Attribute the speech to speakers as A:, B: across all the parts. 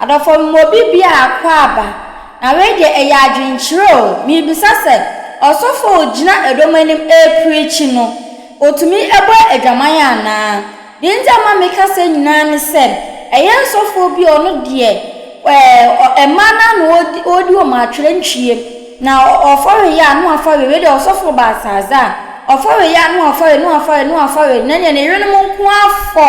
A: Adɔfoɔ mema obi biara akwaaba, na wei deɛ ɛyɛ adwenkyerɛ o, merebisa sɛ, ɔsɔfoɔ a ɔgyina ɛdɔm anim repreakyi no, ɔtumi bɔ adwaman anaa? Deɛ nti a ɛma meka saa nyinaa ne sɛ, ɛyɛ nsɔfoɔ bi a ɔno deɛ, ɛɛ, mmaa no ara na ɔredi wɔn atwerɛntwie, na ɔfa wei a na wafa wei, wei deɛ ɔsɔfoɔ Baltasar, ɔfa wei a na wafa wei, na wafa wei, na wafa wei, na ɛnneɛ ne yerenom nko ara fɔ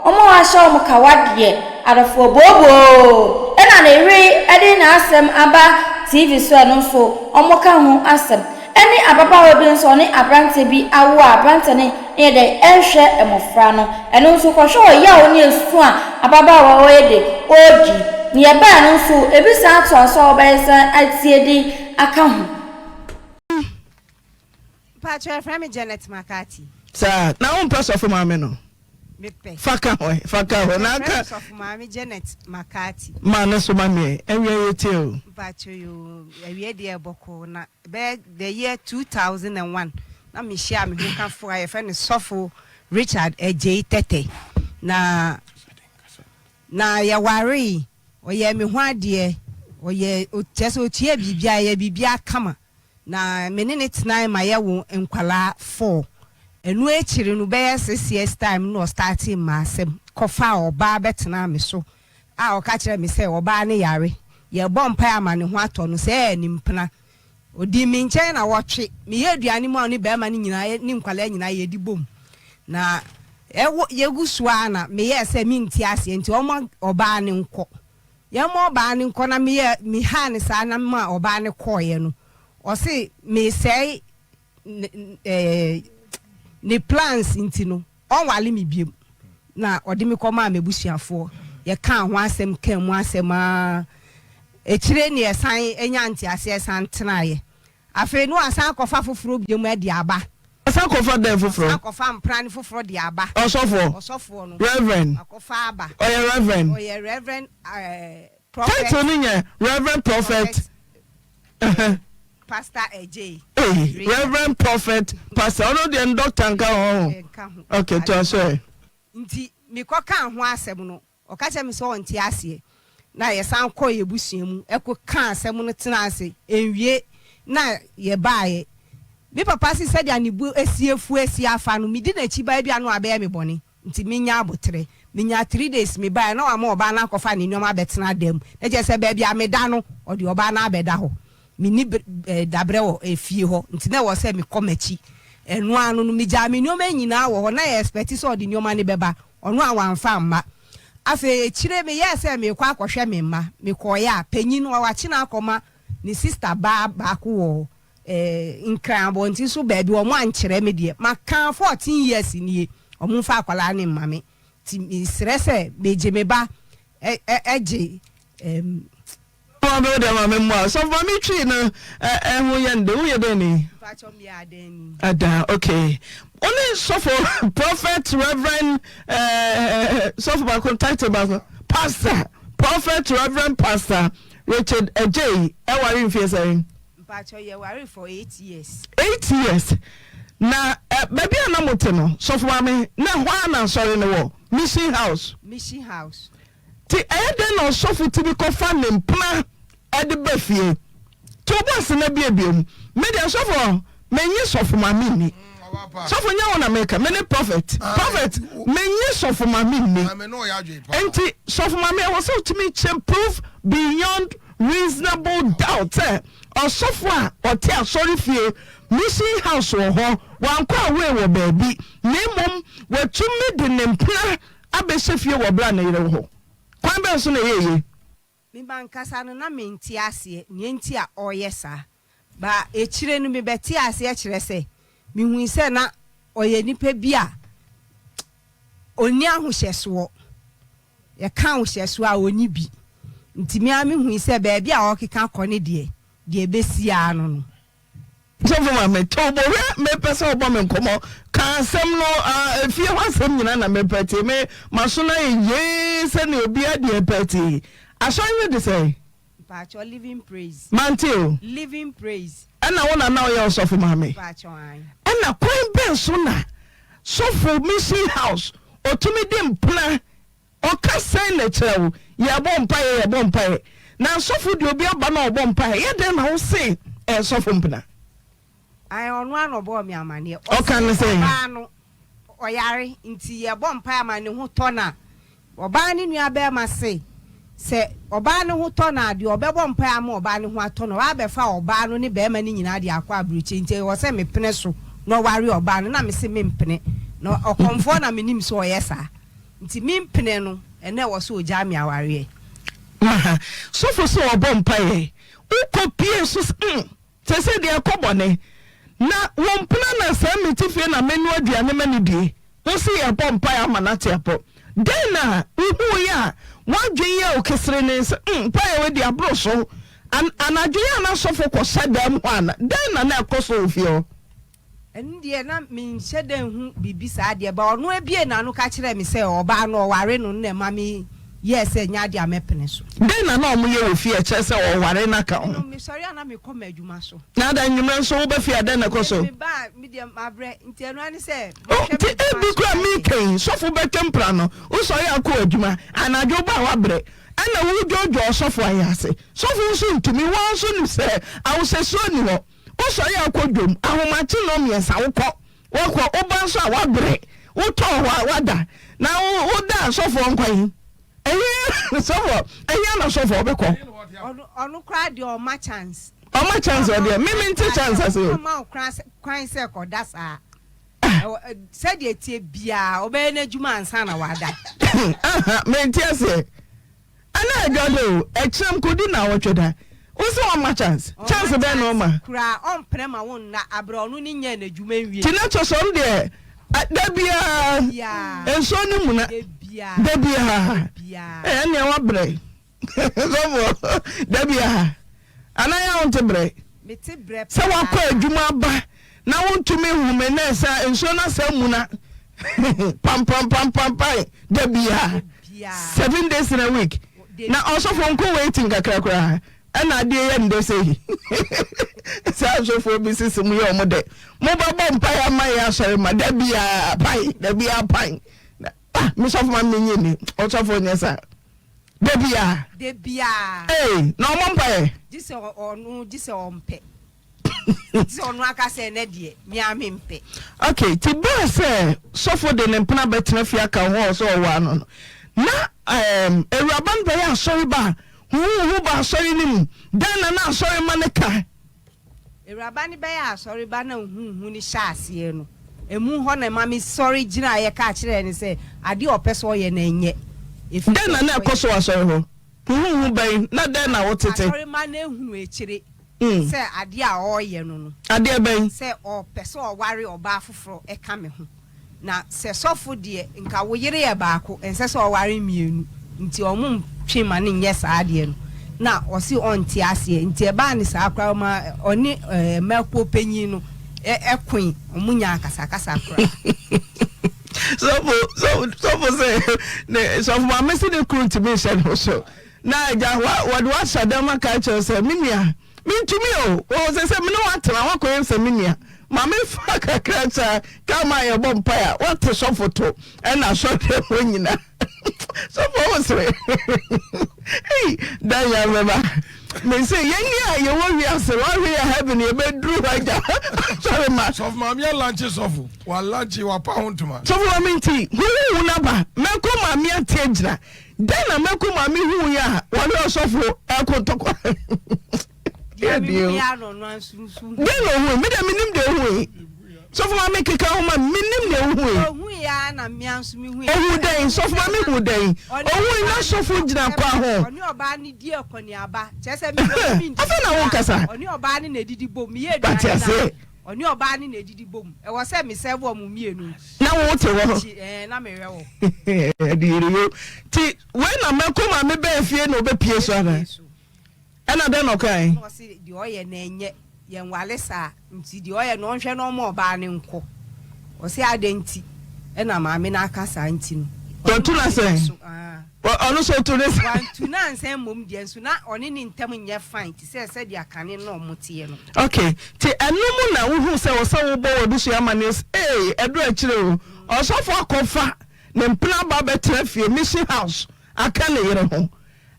A: wɔn a wɔahyɛ wɔn kawa deɛ, adɔfoɔ booboo, ɛna ne yere de n'asɛm aba TV so a ɛno nso wɔka ho asɛm. Ɛne ababaawa bi nso a ɔne aberanteɛ bi awo a aberanteɛ no yɛ dɛn ɛnhwɛ mmɔfra no. Ɛno nso kɔhwɛ ɔyaw ne esu a ababaawa ɔyɛ dɛn ɔredi. Nea ɛbaeɛ no nso ebi san atoa so a wɔbɛsan atie de aka ho.
B: Mpakyɛw yɛfrɛ me Janet McCarthy.
C: Saa, na wompɛ sɔfo maame no?
B: Mepɛ.
C: Fa ka ho ɛ, fa ka ho. Na
B: Yɛfrɛ
C: ka.
B: me sɔfo maame Janet McCarthy.
C: Ma no so ma me ɛ, awia yɛtie o.
B: Mpakyɛw yoo, awia deɛ bɔkɔɔ na bɛyɛ the year 2001 na mehyiaa me hokafo a yɛfrɛ no sɔfo Richard Adjei Tetteh na na yɛwaree, ɔyɛɛ me ho adeɛ, ɔyɛ kyerɛ sɛ ɔtuaa biribiara, yɛyɛɛ biribiara kama. Na me ne no tenae ma yɛwoo nkwadaa four. Ɛno akyiri no bɛyɛ six years time no na ɔstartee m'asɛm kɔfaa ɔbaa bɛtenaa me so a ɔka kyerɛɛ me sɛ ɔbaa no yare, yɛrebɔ mpaeɛ ama ne ho atɔ no sɛ ɛyɛ ne mpena. Ɔdii me nkyɛn na wɔtwe. Meyɛ aduane mu a ɔne barima no nyinaa ne nkwadaa nyinaa yɛdi bom. Na ɛwɔ yɛgu so ara na meyɛɛ sɛ mente aseɛ nti ɔmma ɔbaa no nkɔ. Yɛmma ɔbaa no nkɔ na meyɛ mehaa no saa na memaa ɔbaa no kɔeɛ no, ɔse mesɛe ne ɛɛ ne plans nti no ɔnwale me biom na ɔde me kɔmaa m'abusuafoɔ. Yɛkaa ho asɛm kaa mu asɛm ara akyire ne yɛsan nyaa nteaseɛ san tenaeɛ. Afei no wasan akɔfa foforɔ biom de aba.
C: Wasan akɔfa dɛn foforɔ?
B: Wasan akɔfa mprane foforɔ de aba.
C: Ɔsɔfoɔ?
B: Ɔsɔfoɔ no.
C: Reverend?
B: Wakɔfa aba.
C: Ɔyɛ Reverend?
B: Ɔyɛ Reverend ɛɛ Prophet.
C: Title no nyɛ Reverend Prophet.
B: Prophet Pastor Adjei.
C: Ei, Reverend Prophet Pastor, ɔno deɛ no doctor nka ho ɔho?
B: Nka ho.
C: Okay, toa so ɛ.
B: Nti mekɔkaa ho asɛm no, Ɔka kyerɛɛ me sɛ ɔnte aseɛ. Na yɛsan kɔɔ yɛn abusua mu kɔkaa asɛm no tenaa ase. Ɛnwie na yɛbaeɛ. Me papa se sɛdeɛ ne bo asi afu asi afa no, medi n'akyi ba ebia na wabɛyɛ me bɔne nti menya aboterɛ. Menyaa three days mebaeɛ na wama ɔbaa no akɔfa ne nneɛma abɛtena dan mu. Na kyerɛ sɛ baabi a meda no, ɔde ɔbaa no abɛda hɔ. Menni dabrɛ wɔ efie hɔ nti na ɛwɔ sɛ mekɔ m'akyi. Ɛno ano no, megyaa me nneɛma nyinaa wɔ hɔ. Na yɛ expect sɛ ɔde nneɛma no bɛba. Ɔno a wamfa amma. Afei akyire meyɛɛ sɛ merekɔ akɔhwɛ me mma. Mekɔeɛ a, panin no wakye no akɔma ne sista baa baako wɔ Nkran abɔnten so baabi. Wɔn ankyerɛ me deɛ. Maka 14 years nie, wɔmfa akwadaa no mma me. Nti mesrɛ sɛ megye me ba gye.
C: Maame wo deɛ maame mmoa sɔfo maame twi no ɛho yɛ no de woyɛ dɛn ni.
B: Mpatsɔ mi yɛ adan ni.
C: Adan okay wo ne sɔfo prophet reverend ɛɛ sɔfo baako title baako pastor prophet reverend pastor Richard Adjei ɛware mfie sɛn.
B: Mpatsɔ yɛ ware for 8 years.
C: 8 years na ɛ baabi a na mo te no sɔfo maame na ɛhɔ ara na asɔre no wɔ mission house.
B: Mission house.
C: Nti ɛyɛ dɛn na ɔsɔfo tumi kɔfa ne mpena de ba fie? To wo bo ase na buebue mu. Me deɛ sɔfo, mennye sɔfo maame nni. Sɔfo nyɛ wo na meka, me ne prophet. Prophet, mennye sɔfo maame nni. Nti sɔfo maame ɛwɔ sɛ wotumi kyerɛ prove beyond reasonable doubt sɛ ɔsɔfo a ɔte asɔre fie, mission house wɔ hɔ, wankɔ away wɔ baabi, na mmom watumi de ne mpena abɛhyɛ fie wɔ berɛ a ne yere wɔ hɔ. Kwan bɛn so na ɛyɛ yie?
B: Me mankasa no, na mente aseɛ nea enti a ɔreyɛ saa. But akyire no mebɛtee aseɛ kyerɛ sɛ, mehui sɛ na ɔyɛ nipa bi a ɔnni ahohyɛsoɔ. Yɛka ahohyɛsoɔ a, ɔnni bi. Nti me ara mehui sɛ baabi a ɔrekeka kɔ no deɛ, deɛ ɛbɛsi ara no no.
C: Sɔfo maame, to bo hwɛ, mepɛ sɛ wobɔ me nkɔmmɔ. Ka asɛm no, ah, efie hɔ asɛm nyinaa na mepɛ tie. Me, m'aso no ayɛ yee sɛnea obiara deɛ pɛ tie. Asɔre no de sɛn?
B: Mpakyɛw, Living Praise.
C: Mante o.
B: Living Praise.
C: Ɛna wo na na woyɛ ɔsɔfo maame?
B: Mpakyɛw, ae.
C: Ɛna kwan bɛn so na sɔfo Mission House otumi de mpena Ɔka sɛn na ɛkyerɛ wo? Yɛbɔ mpaeɛ, yɛbɔ mpaeɛ. Na sɔfo deɛ obi aba na ɔbɔ mpaeɛ, ɛyɛ dɛn na wo se ɛyɛ sɔfo mpena?
B: Ae, ɔno ara na ɔbɔɔ me amaneɛ.
C: Ɔka ne
B: Ɔse
C: sɛn?
B: ɔbaa no ɔyare nti yɛbɔ mpaeɛ ama ne ho tɔ no a, ɔbaa no nua barima se sɛ ɔbaa no ho tɔ no a, deɛ ɔbɛbɔ mpaeɛ ama ɔbaa no ho atɔ no, ɔabɛfa ɔbaa no ne barima no nyinaa de akɔ aburokyire nti ɛwɔ sɛ mepene so na ɔware ɔbaa no. Na mese mempene. Na ɔkɔmfoɔ na menim sɛ ɔyɛ saa. Nti mempene no, ɛnna ɛwɔ sɛ ɔgyaa me awareɛ.
C: Maha, sɔfo sɛ ɔbɔ mpaeɛ, wokɔ pie so sɛ mm. Seesei deɛ ɛkɔ bɔne. Na wo mpena na saa mete fie na menoa aduane ma no die. Wo se yɛrebɔ mpaeɛ ama no ate apɔ. Dɛn na wohuiɛ a w'adwene yɛɛ wo keserenee sɛ, hmm, mpaeɛ wei deɛ aboro so? An, anadwo yi a na asɔfo kɔhyɛ dan mu hɔ ana? Dɛn na na ɛkɔ so wɔ fie hɔ?
B: Ɛno deɛ na menhyɛ da nhu biribi saa deɛ, but ɔno abuee n'ano ka kyerɛɛ me sɛ ɔbaa no ɔware no no na ɛma me yɛɛ sɛ ɛnyɛ adeɛ a mɛpene so.
C: Dɛn na na wɔyɛ wɔ fie a ɛkyerɛ sɛ ɔware no aka ho?
B: Ɛno mesɔre a na mekɔ m'adwuma so.
C: Na ada anwummerɛ nso woba fie a dɛn na ɛkɔ so?
B: Me ba a, me deɛ mabrɛ nti ɛno ara ne sɛ
C: Oh,
B: mahwɛ
C: nti
B: m'adwuma
C: ebi
B: so
C: koraa
B: ayɛ.
C: meka yi, sɔfo bɛtwe mpra no, wosɔre akɔ w'adwuma, anadwo woba a woabrɛ, ɛna wodwoodwoo ɔsɔfo ayɛ ase. Sɔfo nso ntumi, wo ara nso nim sɛ ahohyɛsoɔ nni hɔ. Wosɔre a wokɔ dwom, ahomakye nnɔnmiɛnsa wokɔ, woakɔ, woba nso a woabrɛ, wotɔɔ hɔ a woada, na wo woda a sɔfoɔ nkwan, ɛhe sɔfoɔ, ɛhe na sɔfoɔ bɛkɔ?
B: Ɔno ɔno koraa deɛ ɔma chance.
C: Ɔma chance
B: Ɔmma
C: ɔdeɛ,
B: wo
C: me
B: kwan
C: mente
B: koraa
C: chance
B: sɛ
C: ase o.
B: ɔmma wo kwan sɛ kwan sɛ kɔda saa. Ɛwɔ sɛdeɛ ɛteɛ biara ɔbɛyɛ n'adwuma ansa na wada.
C: Aha, mente aseɛ. Ɛna adwa de o, ɛkyerɛm kɔdi naawɔtwe da. Wo se ɔmma chance? Chance
B: Ɔmma
C: bɛn na
B: chance
C: ɔma?
B: koraa, ɔmpene ma wo nna aberɛ ɔno ne nyɛɛ n'adwuma nwie.
C: Nti na kyerɛ sɛ ɔno deɛ da biara
B: Da biara.
C: nsuo no muna.
B: Da biara.
C: Da biara.
B: Da biara.
C: Ɛɛ ɛnneɛ wabrɛ. Sɔfoɔ, da biara. Anaa yɛ a wonte brɛ?
B: Mete brɛ
C: Sɛ wakɔ
B: paa.
C: adwuma aba na wontumi nhome na ɛsɛ nsuo no asɛ muna pampampampampan da biara 7 days in a week na ɔsɔfo nko waiting kakra koraa ɛna adeɛ yɛ ndɛ sɛ yi saa asɔfoɔ bi sisi mu yɛ ɔmo dɛ mobɛbɔ mpaeɛ ama yɛ asɔre ma da biara pan da biara pan ah me sɔfo ma menye ni ɔsɔfo nyɛ saa da biara
B: Da biara.
C: ee na ɔmo mpaeɛ
B: Gye sɛ ɔno gye sɛ ɔmpɛ. Gye sɛ ɔno aka sɛ ɛnɛ deɛ me ara mempɛ.
C: Ok, nti berɛ sɛ sɔfo de ne mpena bɛtena fie aka ho a ɔsɛ ɔwaa no no, na ɛɛm awuraba no bɛyɛ asɔre ba a, huhuuhu ba asɔre no mu, dɛn na na asɔre ma no ka?
B: Awuraba no bɛyɛ asɔre ba na huhuuhu no hyɛ aseɛ no, ɛmu hɔ na ɛma me sɔre gyinaeɛ kaa kyerɛɛ no sɛ adeɛ a ɔpɛ sɛ ɔyɛ no ɛnyɛ, ɛfiri
C: Dɛn
B: sɛ
C: na na ɛkɔ
B: ɔyɛ.
C: so wɔ asɔre hɔ? Huhuuhu bɛn, na dɛn na wotete?
B: Asɔre ma no ahunu akyire sɛ adeɛ a ɔreyɛ no no.
C: Adeɛ bɛn?
B: Sɛ ɔpɛ sɛ ɔware ɔbaa foforɔ ka me ho. Na sɛ sɔfo deɛ, nka wo yere yɛ baako, ɛnsɛ sɛ ɔware mmienu. Nti ɔmo ntwe ma no nyɛ saa adeɛ no. Na ɔse ɔnte aseɛ. Nti ɛbaa no saa koraa ɔma ɔne mmaa kuo panyin no koe. Ɔmo nyaa akasakasa koraa.
C: Sɔfo, sɔfo, sɔfo se ne sɔfo maame se ne kunu ntumi nhyɛ ne ho so. Na agya wa wɔde wahyɛ dɛm aka akyerɛ wo sɛ me nua mentumi o o sɛ sɛ me ne woatena woakɔyɛ sɛ me nua ma memfa kakra saa ka ma yɛbɔ mpae a woate sɔfo to ɛna asɔre hɔ nyina sɔfo wo sere ei da nya bɛba me se yɛni a yɛwɔ wiase wahwe yɛ heaven yɛbɛduru hɔ agya sɔre ma
D: Sɔfo maame alanche sɔfo walanche wapa ho ntoma.
C: Sɔfo maame nti huhuhu no aba mɛkɔ maame ate agyina Dɛn na Mako maame hui a wɔne ɔsɔfo reko ntɔkwa?
B: Deɛ mehui ara na ɔno ara nso nso hui.
C: Dɛn na ohui? Me deɛ menim deɛ ohui. Sɔfo maame keka ho ma me, menim deɛ ohui.
B: Deɛ ohui ara na me ara nso mehui.
C: Ohu dɛn? Sɔfo maame hu dɛn? Ohui na sɔfo gyina kwa ho.
B: Ɔne ɔbaa no di akɔneaba. Kyerɛ sɛ me deɛ ɔne me ndidi
C: Afei na wokasa.
B: Ɔne ɔbaa no na edidi bom. Meyɛ
C: Wate
B: aduane na
C: aseɛ?
B: Ɔne ɔbaa no na edidi bom. Ɛwɔ sɛ me serve wɔn mmienu.
C: Na wo te hɔ.
B: Akyi, ɛɛ, na mehwɛ wɔ.
C: Ɛde yere yo. Ti wei na mɛkɔ maame bɛɛ fie na ɔbɛpie so ana? Ɛna dɛn na ɔkae?
B: Na ɔse deɛ ɔyɛ no ɛnyɛ, yɛnwale saa, nti deɛ ɔyɛ no ɔnhwɛ na ɔma ɔbaa no nkɔ. Ɔse adɛn nti ɛna maame no aka saa nti no. Ɔne
C: Watu no
B: maame no
C: asɛn?
B: nso, ah.
C: Ɔno nso ɔtu ne sa.
B: Wantu no ansɛn mmom deɛ nso na ɔne ne ntam nyɛ fine te sɛ sɛdeɛ kane na ɔmo teɛ no.
C: Ok, nti ɛno mu na wohuu sɛ ɛwɔ sɛ wobɔ w'abusua amanneɛ sɛ ee ɛduru akyire o, ɔsɔfo akɔfa ne mpena aba abɛtena fie, mission house, aka ne yere ho.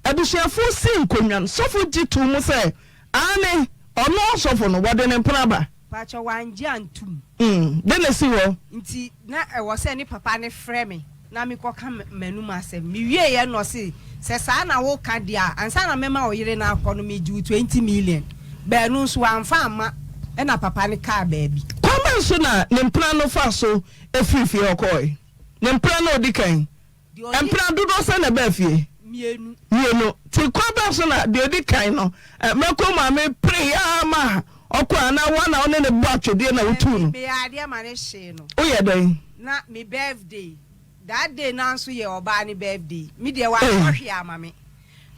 C: Abusuafoɔ sii nkonnwa no, sɔfo gye too mu sɛ, aane, ɔno ɔsɔfo no, wɔde ne mpena aba.
B: Pakyɛ wangye antum.
C: Mm, dɛn na esii hɔ?
B: Nti na ɛwɔ sɛ ne papa no frɛ me na mekɔka m'anum asɛm. Mewieeɛ no na ɔse, sɛ saa na woka deɛ a, ansa na mɛma wo yere no akɔ no, megye wo 20 million. Baanu nso wamfa amma, ɛna papa no kaa baabi.
C: Kwan bɛn so na ne mpena no faa so firii fie hɔ kɔɔe? Ne mpena no a ɔdi kan.
B: Deɛ ɔdi.
C: Mpena dodoɔ sɛn na ɛbaa fie?
B: Mmienu.
C: Mmienu. Nti kwan bɛn so na deɛ ɔdi kan no, mako maame peree ara ma ɔkɔe anaa wo ara na wo ne no bɔɔ atwedeɛ na wotuu no?
B: Meyɛɛ adeɛ ma no hyee no.
C: Woyɛɛ dɛn?
B: Na me birthday, that day no ara nso yɛ ɔbaa no birthday. Me deɛ wantɔ hwee ama me.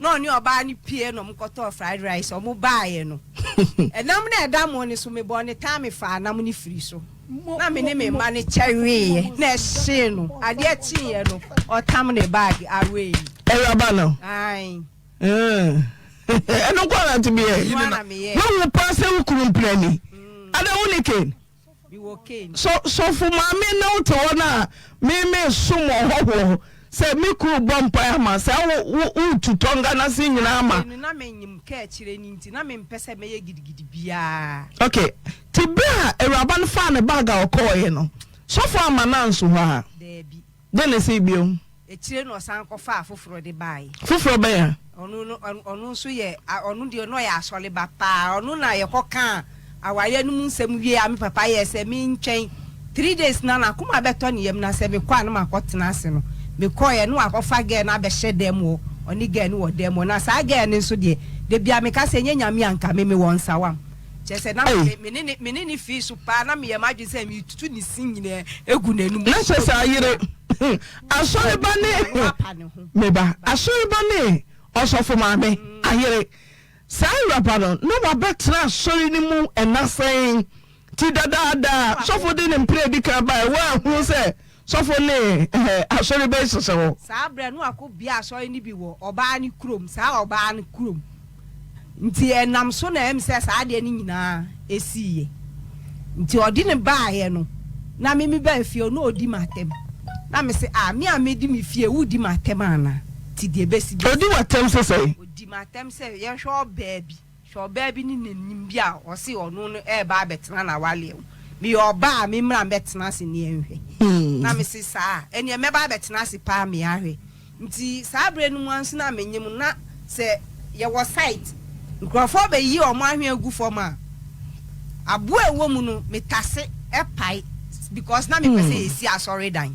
B: Na ɔne ɔbaa no pue na wɔkɔtɔɔ fried rice, wɔbaeɛ no, ɛnam no a ɛda mo no so, mebɔɔ no taa mefaa nam no firii so. Na me ne me mma no kyɛ weeɛ na ɛhyee no. Adeɛ kyeeɛ no, ɔtam ne bag away.
C: Awuraba no?
B: Ae.
C: Ɛno nko ara na ntumi yɛ?
B: Ɛno ara na meyɛɛ.
C: Woahu paa sɛ wo kunu mpena ni? Ada wo ne Kane?
B: Mewɔ Kane.
C: Sɔ sɔfo maame na wote hɔ no a me me som ɔhɔhoɔ sɛ me kunu bɔ mpaeɛ ama saa wo wo wotu tɔnga no ase nyinaa ama.
B: Afei no na menyim ka akyire no nti na mempɛ sɛ mɛyɛ gidigidi biara.
C: Ok nti berɛ a awuraba no faa ne bag a ɔkɔɔeɛ no sɔfo amma no anso hɔ a?
B: Daabi.
C: Dɛn na esii bio?
B: Akyire no ɔsan kɔfaa foforɔ de baeɛ.
C: Foforɔ bɛn a?
B: Ɔno no, ɔno nso yɛ, ɔno deɛ na ɔyɛ asɔre ba paa. Ɔno na yɛkɔkaa awareɛ no mu nsɛm wieeɛ a me papa yɛɛ sɛ mentwɛn three days na n'akoma bɛtɔ ne yam na sɛ mekɔ a na makɔtena ase no. Mekɔeɛ na wakɔfa girl no abɛhyɛ dan mu hɔ, ɔne girl no wɔ dan mu hɔ. Na saa girl no nso deɛ, da biara meka sɛ ɛnyɛ Nyame a nka me mewɔ nsawam. Kyerɛ sɛ na
C: Ei.
B: me ne ne me ne no fii so paa na meyɛ m'adwene sɛ meretutu ne se nyinaa agu n'anom.
C: Na kyerɛ sɛ ayere asɔreba ne me ba asɔreba ne ɔsɔfo maame ayere saa awuraba no na wabɛtena asɔre no mu ɛna sɛn ti dadaada sɔfo de ne mpere adi kan bae woanhunu sɛ Sɔfo ne asɔre bɛn hyehyɛ hɔ?
B: Saa berɛ no wakɔ bia asɔre no bi wɔ ɔbaa no kurom, saa ɔbaa no kurom. Nti ɛnam so na ɛm sɛ saa adeɛ no nyinaa ɛsiiɛ. Nti ɔde no baeɛ no, na me me baa fie na ɔdi m'atɛm. Na me se, ah, me a medi me fie, wodi m'atɛm anaa? Nti deɛ ɛbɛsi bɛsi.
C: Ɔdi w'atɛm sɛ sɛn?
B: Ɔdi m'atɛm sɛ yɛnhwɛ ɔbaa bi. Hwɛ ɔbaa bi ne n'anim bi a ɔse ɔno no reba abɛtena n'awareɛ mu. Meyɛ ɔbaa a, memmra mmɛtena ase ne yɛnhwɛ. Na mese saa a, ɛneɛ mɛba abɛtena ase paa me ahwɛ. Nti saa berɛ no mu ara nso na menyem na sɛ yɛwɔ site, nkurɔfoɔ bɛyi wɔn ahwea gu fam a, aboɔ a ɛwɔ mu no metase pae because na mepɛ sɛ yɛsi asɔredan.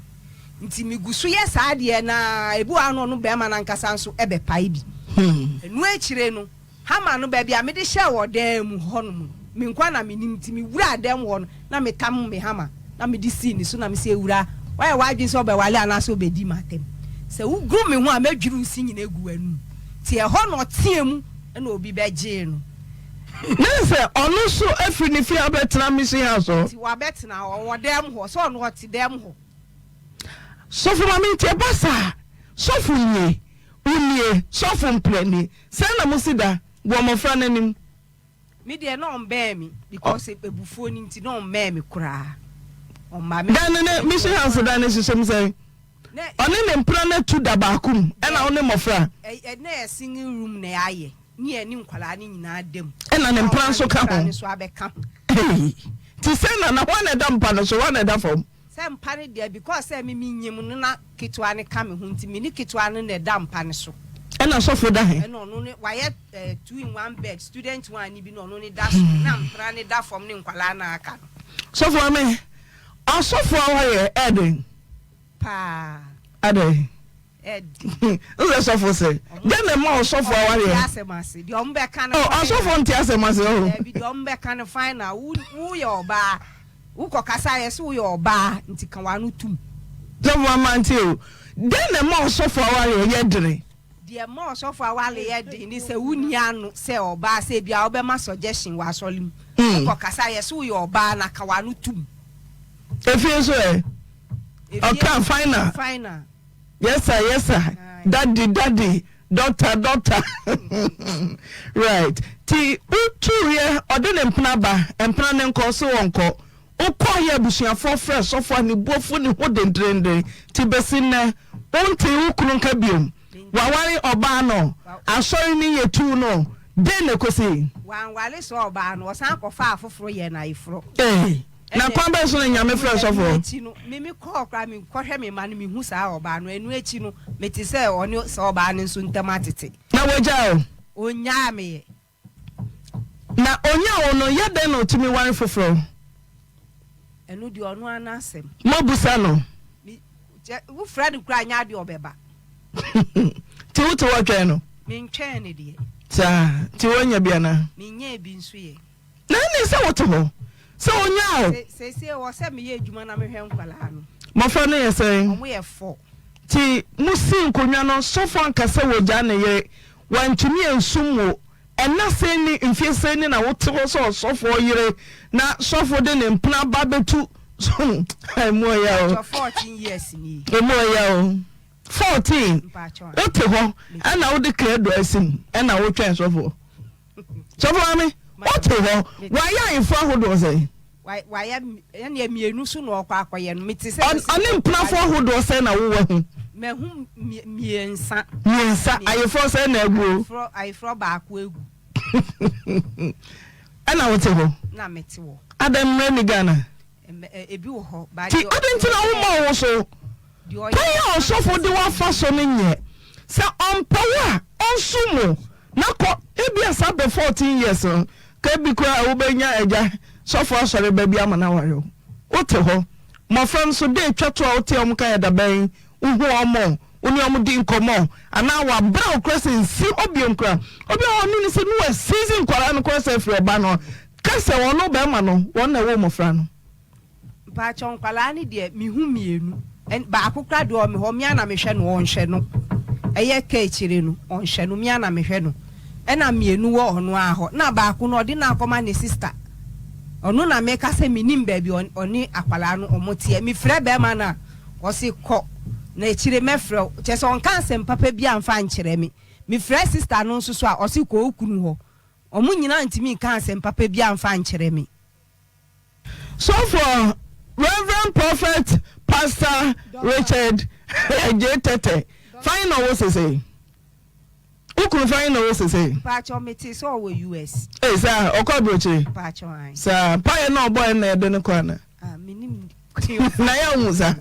B: Nti megu so yɛ saa adeɛ no ara, ebi wɔ hɔ a na ɔno barima no ankasa nso bɛpae bi. Ɛno akyire no, Hama no, baabi a mede hyɛɛ wɔ dan mu hɔnom no, me nko ara na menim, nti mewuraa dan mu hɔ no, na metam me hama, na mede sii ne so, na mese, Awuraa, woayɛ w'adwene sɛ wobɛwale anaasɛ wobɛdi m'atɛm? Sɛ wogoro me ho a, mɛdwiri wo se nyinaa agu w'anom. Nti ɛhɔ na ɔteaa mu, ɛnna obi bɛgyee no.
C: Na sɛ ɔno nso afiri ne fie abɛtena mission house hɔ.
B: Nti wabɛtena hɔ, ɔwɔ dan mu hɔ, sɛ ɔno ɔte dan mu hɔ.
C: Sɔfo maame nti ɛba saa? Sɔfo nie, wo nie, sɔfo mprɛ nie. Sɛn na mo si da wɔ mmɔfra no anim?
B: Me deɛ na ɔmbɛn me because abufuo no nti na ɔmmɛn me koraa. Ɔmma me.
C: Dan no ne mission house dan no hyehyɛ mu sɛn? Ɔne ne mpena no atu da baako mu ɛna wo ne mmɔfra?
B: Na ɛyɛ single room na yɛayɛ ne yɛne nkwadaa no nyinaa da mu.
C: Ɛna ne mpena nso ka ho?
B: Ne mpena no nso abɛka ho.
C: Ei, nti sɛn na na hwan na ɛda mpa no so hwan na ɛda fam?
B: Sɛ mpa no deɛ because sɛ me menyim no na ketewa no ka me ho nti me ne ketewa no na ɛda mpa no so.
C: Ɛna sɔfo da he?
B: Ɛna ɔno ne wayɛ eh, two in one bed student one no bi na ɔno ne da soro na mpena no da fam ne nkwadaa no a aka no.
C: Sɔfo maame, asɔfo awareɛ ɛɛden?
B: Paa.
C: Adɛn?
B: Ɛɛden.
C: Nsɛ sɔfo se, dɛn na ɛma ɔsɔfo awareɛ?
B: Ɔmo nte asɛm ase, deɛ ɔmo bɛka no
C: Oh,
B: final.
C: asɔfo nte asɛm ase oh.
B: Daabi, deɛ ɔmo bɛka no final, wo woyɛ ɔbaa. Wo kɔ kasa a yɛse woyɛ ɔbaa nti ka w'ano tum.
C: Sɔfo mama ntie o, dɛn na ɛma ɔsɔfo awareɛ yɛ dene?
B: Deɛ ɛma ɔsɔfo aware yɛ den ne sɛ wonni ano sɛ ɔbaa sɛ ebia wobɛma suggestion wɔ asɔre mu. Wo kɔ kasa a yɛse woyɛ ɔbaa na ka w'ano tum.
C: Efie nso ɛ?
B: Efie
C: Ɔka final.
B: Final.
C: Yes sir, yes sir, daddy, daddy, doctor, doctor. Right. Ti wotuiɛ ɔde ne mpena ba, mpena ne nkɔ so ɔnkɔ. Wokɔeɛ abusuafoɔ frɛ sɔfo a ne bo afu ne ho denderenden. Ti bɛsi nnɛ wontee wo kunu nka biom. Waware ɔbaa no, asɔre no yɛ tuu no, den na ɛkɔsii?
B: Wanware saa ɔbaa no, ɔsan kɔfaa foforɔ yɛɛ no ayeforɔ.
C: Ei, na kwan bɛn so na Nyame frɛɛ sɔfoɔ?
B: Ɛno akyi no, me me kɔɔ koraa me kɔhwɛ me mma no, me hu saa ɔbaa no, ɛno akyi no, me te sɛ ɔne saa ɔbaa no nso ntam atete.
C: Na wagyaa wo?
B: Ɔnnyaa me ɛ.
C: Na ɔnyaa wo no, yɛ dɛn na ɔtumi ware foforɔ?
B: Ɛno deɛ ɔno ara n'asɛm.
C: Moabusa no?
B: Me, kyɛ, wofrɛ no koraa nyɛ adeɛ ɔbɛba.
C: Nti wote hɔ twɛn no?
B: Mentwɛn no deɛ.
C: Saa, nti woanya bi anaa?
B: Menyaa bi nso yɛ.
C: Na ɛne sɛ wote hɔ sɛ ɔnyaa wo.
B: Seesei ɛwɔ sɛ meyɛ adwuma na mehwɛ nkwadaa no.
C: Mmɔfra no yɛ sɛn?
B: Wɔyɛ four.
C: Nti mosii nkonnwa no, sɔfo anka sɛ wɔgyaa ne yere, wantumi ansum wo. Ɛnna sɛn ni, mfeɛ sɛn ni na wote hɔ sɛ ɔsɔfoɔ yere na sɔfo de ne mpena ba bɛtu so Emu ɔya o.
B: Mpakyɛ 14 years nie.
C: Emu ɔya o. 14 wote hɔ ɛna wode krado asi mu ɛna wotwɛn sɔfoɔ. Sɔfo maame wote hɔ wayɛ ayefo ahodoɔ sɛn?
B: Wayɛ ɛnneɛ mmienu so na ɔkɔ akɔyɛ no mete sɛ.
C: Ɔne mpenafo ahodoɔ sɛn na wowɔ ho?
B: Mahu mmiɛnsa.
C: Mmiɛnsa ayeforɔ sɛn na aguo?
B: Ayeforɔ baako agu.
C: Ɛna wote hɔ?
B: Na mete hɔ.
C: Adɛn mmerɛ ni Ghana?
B: Ebi wɔ hɔ.
C: Nti adɛn nti na womma wo ho so? Kwan a ɔsɔfo de wo afa so no nyɛ. Sɛ ɔmpɛ wo a, ɔnsom wo na kɔ. Ebia saa bɛ 14 years no, ka ebi koraa a wobɛnya agya sɔfo asɔre ba bi ama no aware wo. Wote hɔ. Mmɔfra no nso, da a etwa to a wote wɔn ka yɛ da bɛn? Wohu wɔn, wo ne wɔn di nkɔmmɔ, anaa wɔabrɛ wo koraa sɛ nsi hɔ bio koraa. Obi wɔ hɔ a, ɔne no sɛ ne wasiizi nkwadaa no koraa sɛ afiri ɔba no. Ka sɛ ɔno barima no, wɔn na ɛwoo mmɔfra no.
B: Mpakyɛw nkwadaa no deɛ mehu mienu ɛn baako koraa deɛ ɔwɔ me hɔ mea na mehwɛ no ɔnhwɛ no ɛyɛ ka akyire no ɔnhwɛ no mea na mehwɛ no ɛna mienu wɔ ɔno ara hɔ na baako no ɔde no akɔma ne sister ɔno na meka sɛ menim baabi ɔne akwadaa no ɔmo teɛ mefrɛ bɛrima no a ɔse kɔ na akyire mɛfrɛ wo kyerɛ sɛ ɔnka asɛm papa bi amfa nkyerɛ me mefrɛ sister no nso so a ɔse kɔ wo kunu hɔ ɔmo nyinaa ntumi nka asɛm papa bi amfa nkyerɛ me.
C: Sɔfoɔ Rev. Prophet Pastor Richard Adjei Tetteh fan na ɔwɔ sesei? Wo kunu fan na ɔwɔ sesei?
B: Mpakyɛw mete sɛ ɔwɔ US.
C: Ei saa ɔkɔ aburokyire?
B: Mpakyɛw ae.
C: Saa mpaeɛ na ɔbɔɛ na yɛde no kɔ ana?
B: Ah menim.
C: Na yɛ hu sa.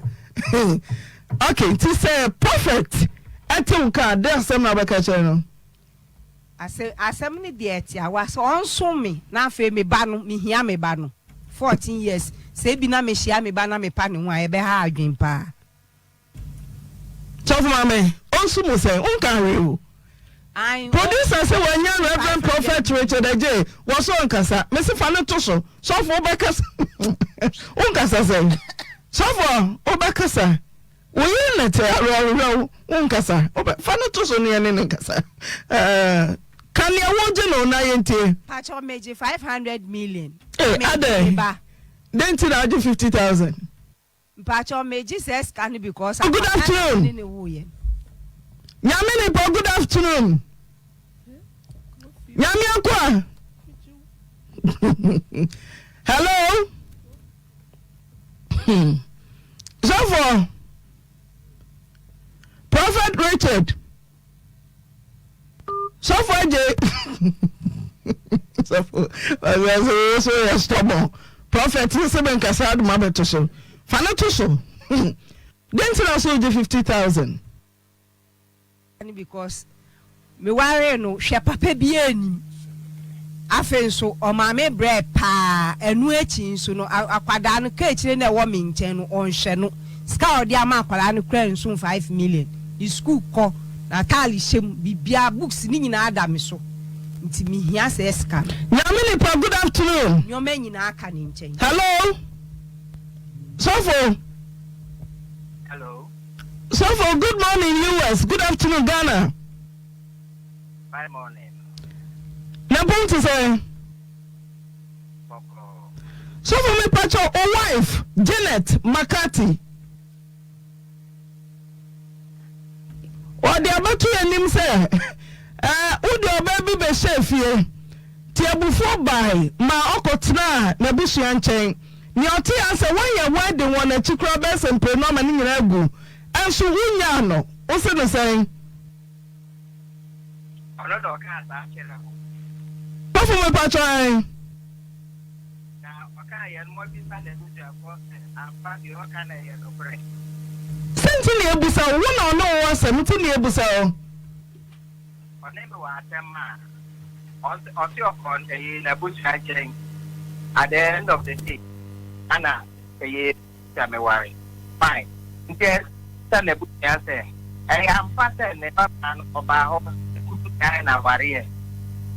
C: Ok nti sɛ prophet ɛte wo ka a de asɛm na wobɛka kyerɛ no?
B: Asɛ asɛm no deɛ tiawa sɛ ɔnsom me na afei me ba no mehia me ba no 14 years sɛ ebi na mehyia me ba na mepa ne ho a ɛbɛha adwen paa.
C: Sɔfo maame ɔnsom wo sɛn wonka hwee o.
B: Ae
C: Producer sɛ wanya Reverend
B: 500
C: Prophet Richard Adjei wɔ so ɔnkasa mese fa no to so sɔfo wobɛkasa wonkasa sɛn sɔfo wobɛkasa. Wo yere na ɛte awerɛhowerɛho, wonkasa. Wobɛ, fa no to so na yɛne no nkasa. Ɛɛ, ka nea wogye no na yɛntie.
B: Pakyɛw megye 500 million.
C: Ee,
B: Me
C: adɛn?
B: me ba.
C: Dɛn nti na wogye 50,000?
B: Mpakyɛw megye saa sika no because
C: Good
B: akwadaa no
C: afternoon.
B: ne ne woeɛ.
C: Nyame nipa, good afternoon. Nyame akoa. Hello. Hmm. Sɔfo, Prophet Richard, Sɔfo Agye, Sɔfo, ɔsɛ so yɛ stubborn. Prophet ne sɛ bɛnkasa adoma bɛto so. Fa no to so. Hmm. Den nti na so wogye 50,000?
B: No because me waree no hwɛ papa biaa nnim afei nso ɔmaa me brɛɛ paa ɛno akyi nso no akwadaa no ka akyire na ɛwɔ me nkyɛn no ɔnhwɛ no sika a ɔde ama akwadaa no koraa nso 5 million ne sukuu kɔ n'ataale hyɛ mu biribiaa books ne nyinaa da me so nti me hia saa sika no.
C: Nyame nipa good afternoon.
B: Nneɛma nyinaa ka ne nkyɛn.
C: Hello sɔfo.
E: Hello.
C: Sɔfo good morning US good afternoon Ghana.
E: Fine morning.
C: Na pom te sɛn?
E: Bɔkɔɔ.
C: Sɔfo me pakyɛ o wife Janet McCarthy. Ɔde abɛto yɛn anim sɛ ɛɛ wode ɔbaa bi bɛhyɛɛ fie nti abufuo bae ma ɔkɔtenaa n'abusua nkyɛn. Nea ɔtee ara sɛ woayɛ wedding wɔ n'akyi koraa bɛyɛ sɛ mprenu ama ne nyinaa agu nso wonyaa no. Wose no sɛn?
E: Ɔno na ɔkaa saa kyerɛɛ wo.
C: Sɔfo mepakyɛ ɛn.
E: Na ɔkaa yɛn moabisa n'abusuafoɔ sɛ ampa deɛ ɔka no yɛ nokorɛ.
C: Sɛ nti na yɛbusa wo, wo na ɔne wo wɔ asɛm nti na yɛbusa wo.
E: Ɔne me wɔ asɛm a, ɔse ɔse ɔkɔ ɛyi n'abusua nkyɛn at the end of the day ana ɛyɛ sɛ meware fine nti ɛsɛ n'abusua sɛ ɛyɛ ampa sɛ ne ba baa no ɔbaa hɔ ne kunu gyae no awareɛ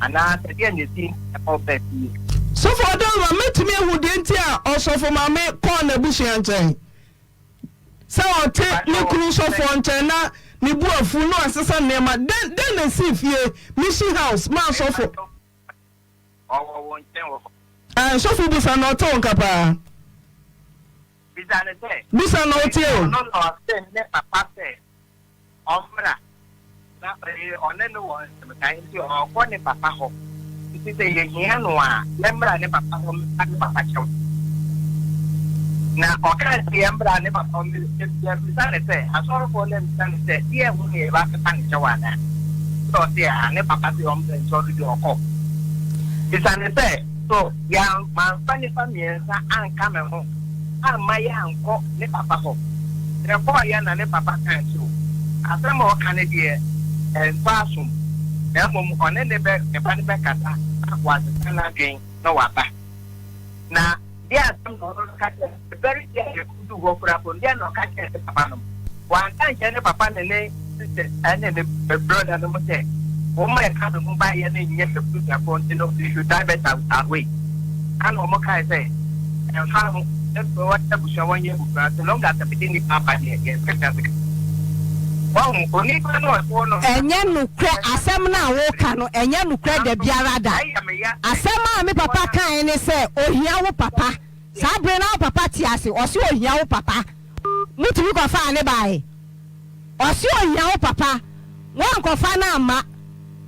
E: anaa sɛ deɛ na ɛsi nti na ɔba fie.
C: Sɔfo Adaoma, mɛtumi ahu deɛ nti a ɔsɔfo maame kɔɔ n'abusua nkyɛn? Sɛ ɔte ne kunu sɔfoɔ nkyɛn na ne bo afu na wasesa nneɛma. Dɛn dɛn na esii fie, Mission House, maa sɔfo?
E: Ɔwɔ wo nkyɛn wɔ hɔ.
C: Ae, sɔfo bisa no, ɔte wo nka paa.
E: Bisa no sɛ.
C: Bisa no, ɔtie o.
E: Ɔno na ɔse ne papa sɛ ɔmmra na ɔne no wɔ nsɛmkan nti ɔrekɔ ne papa hɔ nti sɛ yɛhia no a yɛmmra ne papa hɔ mmɛpa ne papa kyɛw. Na ɔkaa sɛ yɛmmra ne papa hɔ yɛbisa no sɛ asɔrefoɔ no ammisa no sɛ deɛ ho ne yɛba abɛpa ne kyɛw anaa? Ɛna ɔse aa ne papa se ɔmmra nti ɔno deɛ ɔkɔ. Bisa no sɛ so yɛn mamfa nnipa mmiɛnsa anka me ho amma yɛankɔ ne papa hɔ. Yɛkɔeɛ na ne papa kaa sɛ, O, asɛm a ɔka no deɛ, ɛntɔ asom, na mmom ɔne ne bɛ, ne ba no bɛkasa na wasesa n'adwene na waba. Na deɛ asɛm na ɔno no ka kyerɛɛ no, the very day a yɛkɔduu hɔ koraa mpo no, deɛ na ɔka kyerɛɛ ne papa nom. Wanka ankyerɛ ne papa ne ne sisters ne ne brother nom sɛ wɔn a ɛka me ho baeɛ no nyɛ m'abusuafoɔ nti no they should divert away. Ɛna wɔn kae sɛ ɛmfa ho sɛ wɔyɛ abusua wɔnyɛ abusua so long as mede nnipa aba deɛ yɛn sika. Wahu onipa no ɔte hɔ no.
B: Ɛnyɛ nokorɛ, asɛm no a woka no ɛnyɛ nokorɛ dabiara da. Asɛm a me papa kaeɛ ne sɛ ohia wo papa. Saa bere no na wo papa te ase, ɔse ohia wo papa. Motumi kɔfaa no bae. Ɔse ohia wo papa, woankɔfa no amma.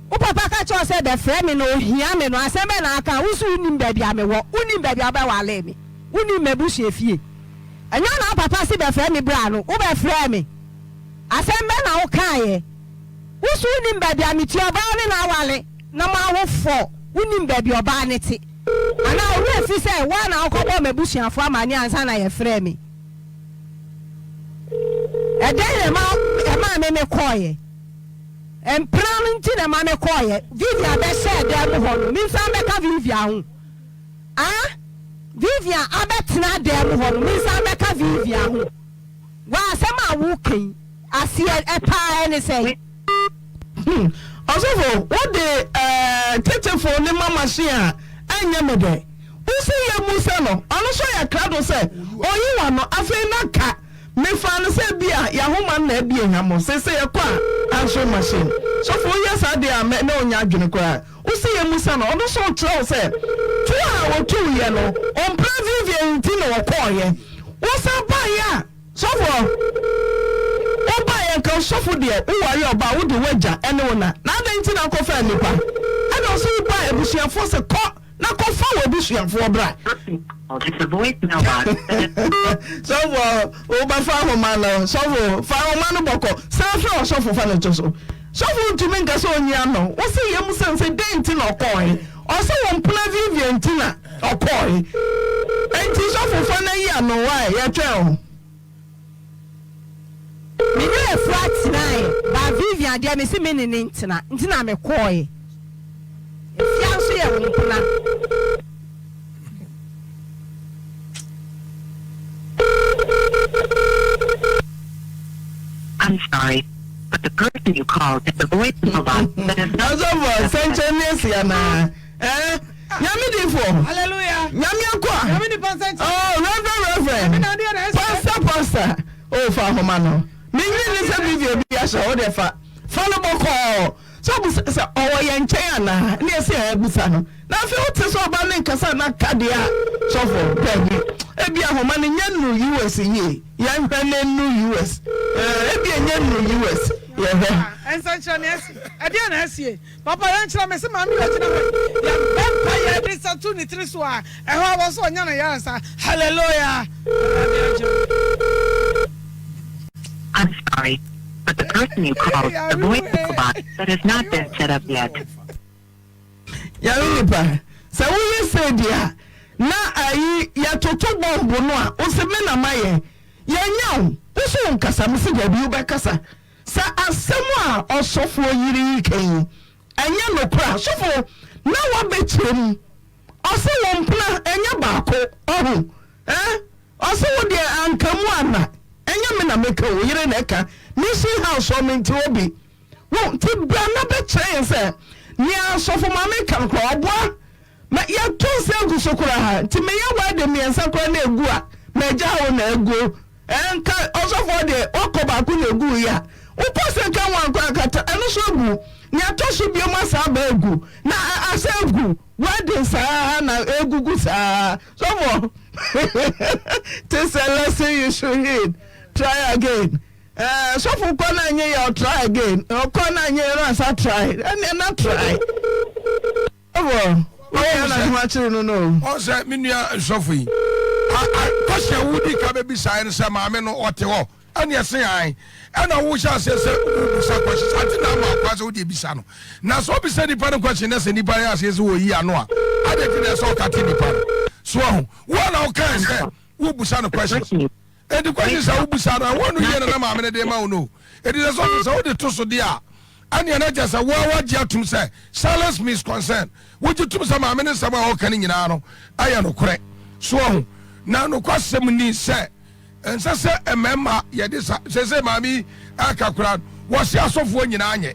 B: Wo papa ka kyerɛ wo sɛ bɛfrɛ me na ohia me no, asɛm bɛn na aka? Wo se wonnim baabi a mewɔ, wonnim baabi a wobɛwaree me, wonnim m'abusuafie. Ɛnyɛ wo na wo papa se bɛfrɛ me bra no, wobɛfrɛɛ me. Asɛm bɛn na wokaeɛ? Wo se wonnim baabi a metie, ɔbaa ne no aware na moawo fɔ, wonnim baabi a ɔbaa no te. Anaa wo werɛ fi sɛ wo ara na wokɔbɔɔ m'abusuafoɔ amanneɛ ansa na yɛfrɛɛ me? Ɛdɛn na ɛma ɛmaa me mekɔeɛ? Mpena no nti na ɛma mekɔeɛ. Vivian bɛhyɛɛ dan mu hɔ no, mensan mmɛka Vivian ho? Ah? Vivian abɛtena dan mu hɔ no, mensan mmɛka Vivian ho? Wɔ asɛm a woreka yi aseɛ paa ne sɛn?
C: Hmm ɔsɔfo wo de eh tetefo ne ma machine a ɛnyɛ me dɛ. Wo se yɛ mu sɛ no ɔno nso ayɛ krado sɛ oyi wano afei na ka me faa no sɛ ebia yahoma no na abie hamo seesei ɛkɔ a answering machine. Sɔfo wo yɛ saa deɛ a mɛ ne wo nyɛ adwene koraa. Wo se yɛ mu sɛ no ɔno nso ɔkyerɛ wo sɛ tu a otuu yɛ no ɔmpra Vivian nti na ɔkɔɔyɛ. Wo san baeɛ a. Sɔfoɔ, wo baeɛ nka ɔsɔfo deɛ wo ware ɔbaa wo de w'agya ɛne wo na na adɛn nti na wokɔfaa nnipa ɛna ɔse wo baa abusuafoɔ se kɔ na kɔfa w'abusuafoɔ bra. Sɔfoɔ wo bɛfa ahoma no sɔfo fa ahoma no bɔkɔ san frɛ ɔsɔfo fa no to so sɔfo ntumi nka sɛ ɔnyi ano wo se yɛm sɛn sɛ dɛn nti na ɔkɔɔe ɔse wo mpena Vivian nti na Ɔkɔɔe. Enti sɔfo fa no ayi ano wai yɛtwɛn wo.
B: Me ne Afua tenaeɛ but Vivian deɛ mese me ne no ntena nti na me kɔɔeɛ. Afia nso yɛ wo mpena.
E: I'm sorry but the person you called has a voice mail box that is not.
C: Asɔfoɔ nsɛnkyerɛnne asi anaa? Eh, Nyame difoɔ.
F: Hallelujah.
C: Nyame akoa.
F: Nyame nipa nsɛnkyerɛnne.
C: Oh, Reverend, Reverend.
F: Nyame na adeɛ na ɛsɛ.
C: Pastor, Pastor. Oh, fa ahoma no. Menyi ne sɛ video bi ahyɛ wo deɛ fa. Fa no bɔkɔɔ. Sɛ ɔbusa sɛ ɔwɔ yɛn nkyɛn anaa? Ne ɛsɛ yɛn abusa no. Na afei wote sɛ ɔba ne nkasa na ka deɛ a sɔfo daabi. Ebi ahoma no nyɛ nuru US yie. Yɛnhwɛ ne nuru US. Eh, ebi ɛnyɛ nuru US. Yɛhwɛ.
F: Nsɛnkyerɛnne asi. Ɛdeɛn na asie? Papa yɛn kyerɛ me se maame yi ɔgyina hɔ yi yɛ bɔ mpa yɛ de nsa to ne tiri so a ɛhɔ a wɔ so ɔnya no yaresa hallelujah Awurade agye wo.
E: I'm sorry. But the person you called the voice bot that has not been set up yet.
C: Nyame nipa, sɛ woyɛ sei deɛ a, na ayi yɛtoto bɔmbo no a, wose me na mayɛ, yɛnyɛ wo, wo so wonkasa, mese dabi wobɛkasa. Sɛ asɛm a ɔsɔfoɔ yere yi ka yi ɛnyɛ nokorɛ a, sɔfo na wabɛkyerɛ mu, ɔse wo mpena ɛnyɛ baako, ɔho eh, ɔse wo deɛ anka mu ana, ɛnyɛ me na meka o, wo yere na ɛka, mission house hɔ mente hɔ bi. Wo nti bra na bɛkyerɛ yɛn sɛ nea sɔfo maame ka no koraa ɔboa ma yɛto nsa agu so koraa nti meyɛ wedding mmiɛnsa koraa na egu a magya wo na aguo ɛnka ɔsɔfoɔ deɛ wakɔ baako na egu yi a wokɔ second one koraa kata ɛno so agu nea ɛtɔ so biom asa aba agu na asa agu wedding saa na egugu saa sɔfoɔ tis a lesson you should heed try again. Eh sɔfo kɔ na nye yɛ try again ɔkɔ na nye yɛ na asa try ɛnɛ na try. Sɔfo woyɛ na ho akyere no no.
D: Ɔn sɛ me nua sɔfo yi kɔhyɛ a wodi ka bɛbi saa no sɛ maame no ɔte hɔ ɛne ɛse an ɛna wohyɛ aseɛ sɛ wobisa kɔhye saa nti na ama akwa sɛ wode ebisa no na sɛ wobisa nipa no kɔhye na sɛ nipa yɛ aseɛ sɛ wɔyi ano a ade nti na ɛsɛ ɔkate nipa no so ahu wo a na wokae sɛ wobusa no questions Enti questions a wobisa no, ɛho ano yie na na maame no de rema wo no. Enti sɛ sɔfo sɛ wode to so deɛ a, ɛnneɛ na kyerɛ sɛ wo ara woagye atom sɛ silence means consent. Wogye tom sɛ maame no nsɛm a ɔreka no nyinaa no yɛ nokorɛ. So wahu? Na nokwasɛm ni sɛ ɛnsɛ sɛ mmarima yɛde sa seesei maame yi ɛreka koraa no, wɔse asɔfoɔ nyinaa nyɛ.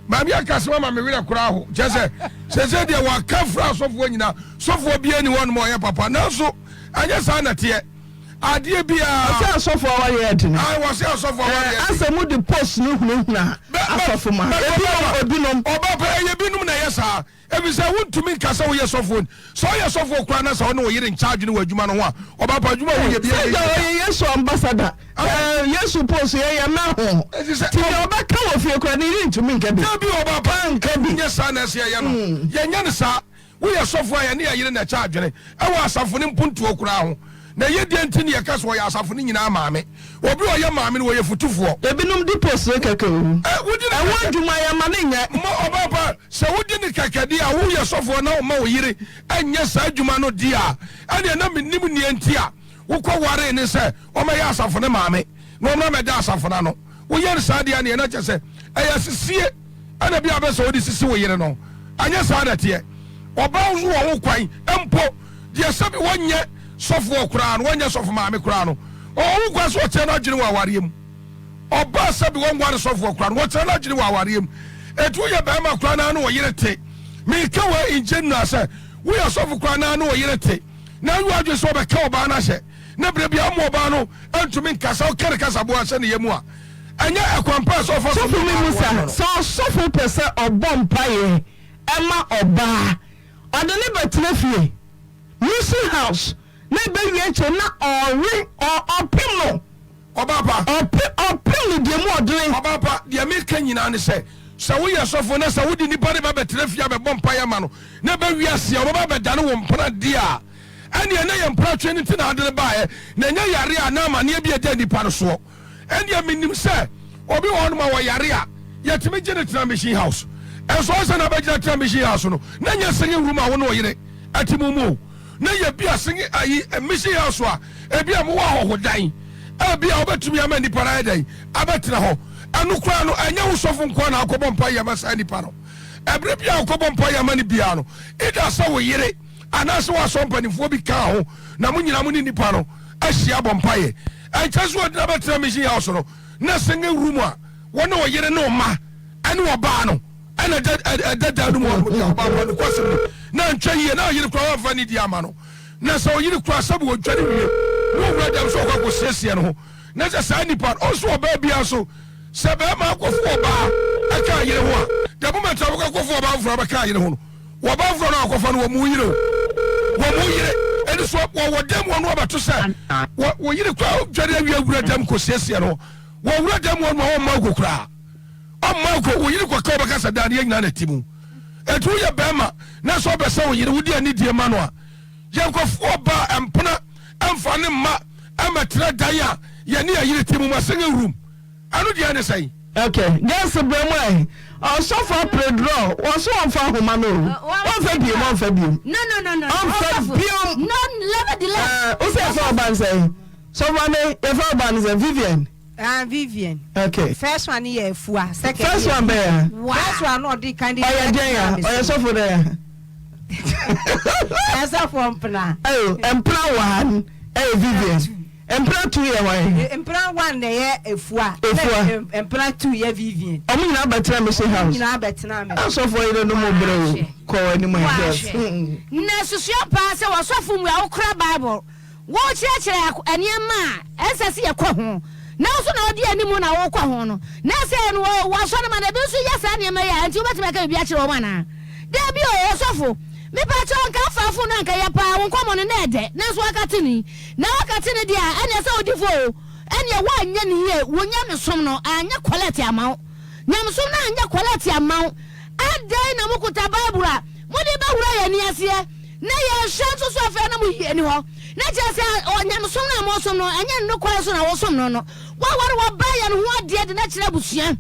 D: Maame yi aka asɛm ama me werɛ koraa ho. Kyerɛ sɛ seesei deɛ wɔaka afiri asɔfoɔ nyinaa, sɔfoɔ biara ni hɔnom a ɔyɛ papa. Nanso ɛnyɛ saa na ɛteɛ. Adeɛ biara.
C: Ɔsɛ asɔfo awareɛ yɛ dene.
D: Ae wɔsɛ asɔfo awareɛ den.
C: Asɛ mo de post no hunahuna asɔfo ma. Ebinom ebinom.
D: Ɔba pa ɛyɛ binom na ɛyɛ saa. Efisɛ wontumi nka sɛ woyɛ sɔfoɔ. Sɛ ɔyɛ sɔfoɔ koraa na sɛ ɔne wo yere nkyɛ adwene wɔ adwuma no ho a, ɔba pa adwuma a woyɛ biara
C: nyɛ yie da. Sɛ ɔyɛ Yesu ambassador. Yesu post yɛ yɛ mɛ ho. Ti deɛ ɔbɛka wɔ fie koraa ne yere ntumi nka bi.
D: Dabi ɔba pa.
C: Nka bi.
D: Nyɛ saa na ɛsɛ yɛyɛ no. Yɛnyɛ no saa. Woyɛ sɔfo a, yɛne yɛn yere na ɛkyɛ adwene wɔ asafo no mpontuo koraa ho. Na ɛyɛ deɛn nti na yɛka sɛ ɔyɛ asafo no nyinaa maame? Obi a ɔyɛ maame no, ɔyɛ fotufoɔ.
C: Ebinom di post no kɛkɛ o.
D: Ɛ, wodi no
C: Ɛho
D: kɛkɛ.
C: adwuma yɛmma no nyɛ.
D: Mma ɔbaa pa, sɛ wodi no kɛkɛ deɛ a, woyɛ sɔfoɔ na woma wo yere nyɛ saa adwuma no deɛ a, ɛnneɛ na mennim nea nti a wokɔwaree no sɛ ɔmmɛyɛ asafo no maame na ɔmmra mmɛda asafo no ano. Woyɛ no saa deɛ a, neɛ na kyerɛ sɛ ɛyɛ asisie ɛna bi a bɛ sɛ wode sisi wo yere no. Anyɛ saa na ɛteɛ. Ɔbaa nso wɔ ho kwan mpo deɛ sɛbi wɔnyɛ sɔfoɔ koraa no, wɔnyɛ sɔfo maame koraa no, ɔwɔ ho kwan sɛ ɔkyerɛ n'adwene wɔ awareɛ mu. Ɔbaa sɛbi wɔnware sɔfoɔ koraa no, wɔkyerɛ n'adwene wɔ awareɛ mu. Eti woyɛ bɛrima koraa na ne wo yere te. Meka wei in general sɛ woyɛ sɔfo koraa na ne wo yere te na ayi w'adwene sɛ ɔbɛka ɔbaa no ahyɛ na berɛ biara ɔma ɔbaa no ntumi nkasa, ɔka ne kasaboa hyɛ ne yam a, ɛnyɛ ɛkwan pa a ɛsɛ ɔfa so
C: Sɔfo
D: ma ɔbaa
C: memu
D: no
C: sa,
D: ano no.
C: sɛ ɔsɔfo pɛ sɛ ɔbɔ mpaeɛ ma ɔbaa, ɔde no bɛtena fie, mission house, na ɛbɛwie akyire na ɔwe, ɔ, ɔpem no.
D: Ɔbaa pa.
C: Ɔpe, ɔpem no deɛ mu ɔdene.
D: Ɔbaa pa, deɛ meka nyinaa ne sɛ, sɛ woyɛ sɔfo na sɛ wode nipa no ba bɛtena fie abɛbɔ mpaeɛ ama no, na ɛbɛwie aseɛ a, ɔbɛba abɛdane wo mpena deɛ a, ɛnneɛ na ɛyɛ mpratwe no nti na ade no baeɛ, na ɛnyɛ yareɛ anaa amaneɛ bi a ɛda nnipa no soɔ. Ɛnneɛ menim sɛ obi wɔ hɔnom a ɔyare a, yɛtumi gye no tena Mission House. Nso ansa na abɛgyina tena Mission House no, na ɛnyɛ singing room a wo ne wo yere te mu mu o. Na yɛ bi a singing ayi Mission House a ebi a mowɔ ahɔhodan a ebi a wobɛtumi ama nnipa no ayɛ dɛn abɛtena hɔ. Ɛno koraa no, ɛnyɛ wo sɔfo nko ara na akɔbɔ mpaeɛ ama saa nnipa no. Ɛberɛ bi a wokɔbɔ mpaeɛ ama no biara no, either sɛ wo yere anaasɛ woasɔ mpanimfoɔ bi kaa ho na mo nyinaa mo ne nnipa no ahyia abɔ mpaeɛ. Ɛnkyɛ sɛ ɔdina bɛtena mission house no na single room a wɔne ɔyere ne ɔma ɛne ɔbaa no ɛna ɛda dan no mu hɔ no ɔbaa pa no kwasɛm ni na ntwa yie na ɔyere koraa wamfa ne di ama no na sɛ ɔyere koraa sɛbi wɔdwane wie na ɔwura dɛm sɛ ɔkɔ akɔsiesie no ho na sɛ saa nipa no ɔnso ɔbaa biara so sɛ bɛrima akɔfo ɔbaa ɛka yere ho a the moment a wɔkɔ akɔfo ɔbaa foforɔ abɛka yere ho no Wɔba foforɔ no akɔfa no wɔn yere o wɔn yere ɛni so wɔwɔ dɛm wɔn abɛto sɛ wɔ wɔ yere kura dware awia wura dɛm kɔ siesie no wɔ wura dɛm wɔn ma wɔn mma oko koraa ɔmma oko wɔ yere kɔ ka ɔbɛka sɛ dan yɛ nyinaa na ti mu etu yɛ bɛrima na sɛ ɔbɛsɛ wɔ yere wodi ani die ma no a yɛn kɔfoɔ ba mpena ɛnfa ne mma ɛmɛtena dan a yɛne yɛ yere ti mu ma single room. Ɛno deɛ ne sɛn?
C: Ok girls brɛ mu ɛ. Ɔsɔfo apere drɔ wɔ so ɔnfa ahoma no o ɔnfa biom ɔnfa biom ɔnfa biom ɛɛ wosɛ yɛfrɛ ɔba no sɛn sɔfo maame yɛfrɛ ɔba no sɛn Vivian.
B: Ah Vivian.
C: Ok.
B: First one yɛ Afua second.
C: First one bɛyɛ.
B: First one no ɔdi kan de.
C: Ɔyɛ deɛn ya ɔyɛ sɔfo dɛn ya.
B: Ɔyɛ sɔfo mpena.
C: Ɛyo mpena one ɛyɛ Vivian. Mpena tu yɛ hwan?
B: Mpena one na ɛyɛ Efua.
C: Efua.
B: Na mpena tu yɛ Vivian.
C: Ɔmo nyinaa bɛtena Mission House.
B: Ɔmo nyinaa bɛtena Mission.
C: Asɔfoɔ yere no mo brɛ o. Kɔ w'anim ɛ girls.
G: Na susua paa sɛ w'asɔfo mu a wokura Bible, wokyerɛkyerɛ nneɛma a ɛnsɛ sɛ yɛkɔ ho, na wo nso na wodi anim na wokɔ ho no, na sɛ no wɔ w'asɔremma no ebi nso yɛ saa nneɛma yi a, ɛnti wobɛtumi aka biribi akyerɛ wɔn anaa? Dabi o, ɔsɔfo, mepakyɛw anka afa fon no anka ɛyɛ paa, wo nkɔmmɔ no na ɛdɛ, nanso woakate no yi, na woakate no deɛ a, ɛneɛ sɛ wodi fɔ o, ɛneɛ woanyɛ no yie, wo nyamesom no anyɛ kɔlɛte amma wo, nyamesom no anyɛ kɔlɛte amma wo, adɛn na mokuta Bible a mode bɛhura yɛn ani aseɛ, na yɛhwɛ nso so afei na moyi ani hɔ, na kyerɛ sɛ nyamesom no a mosom no, ɛnyɛ ne nokware so na wosom no no, woaware wɔba yɛn ho adeɛ de no akyerɛ abusua.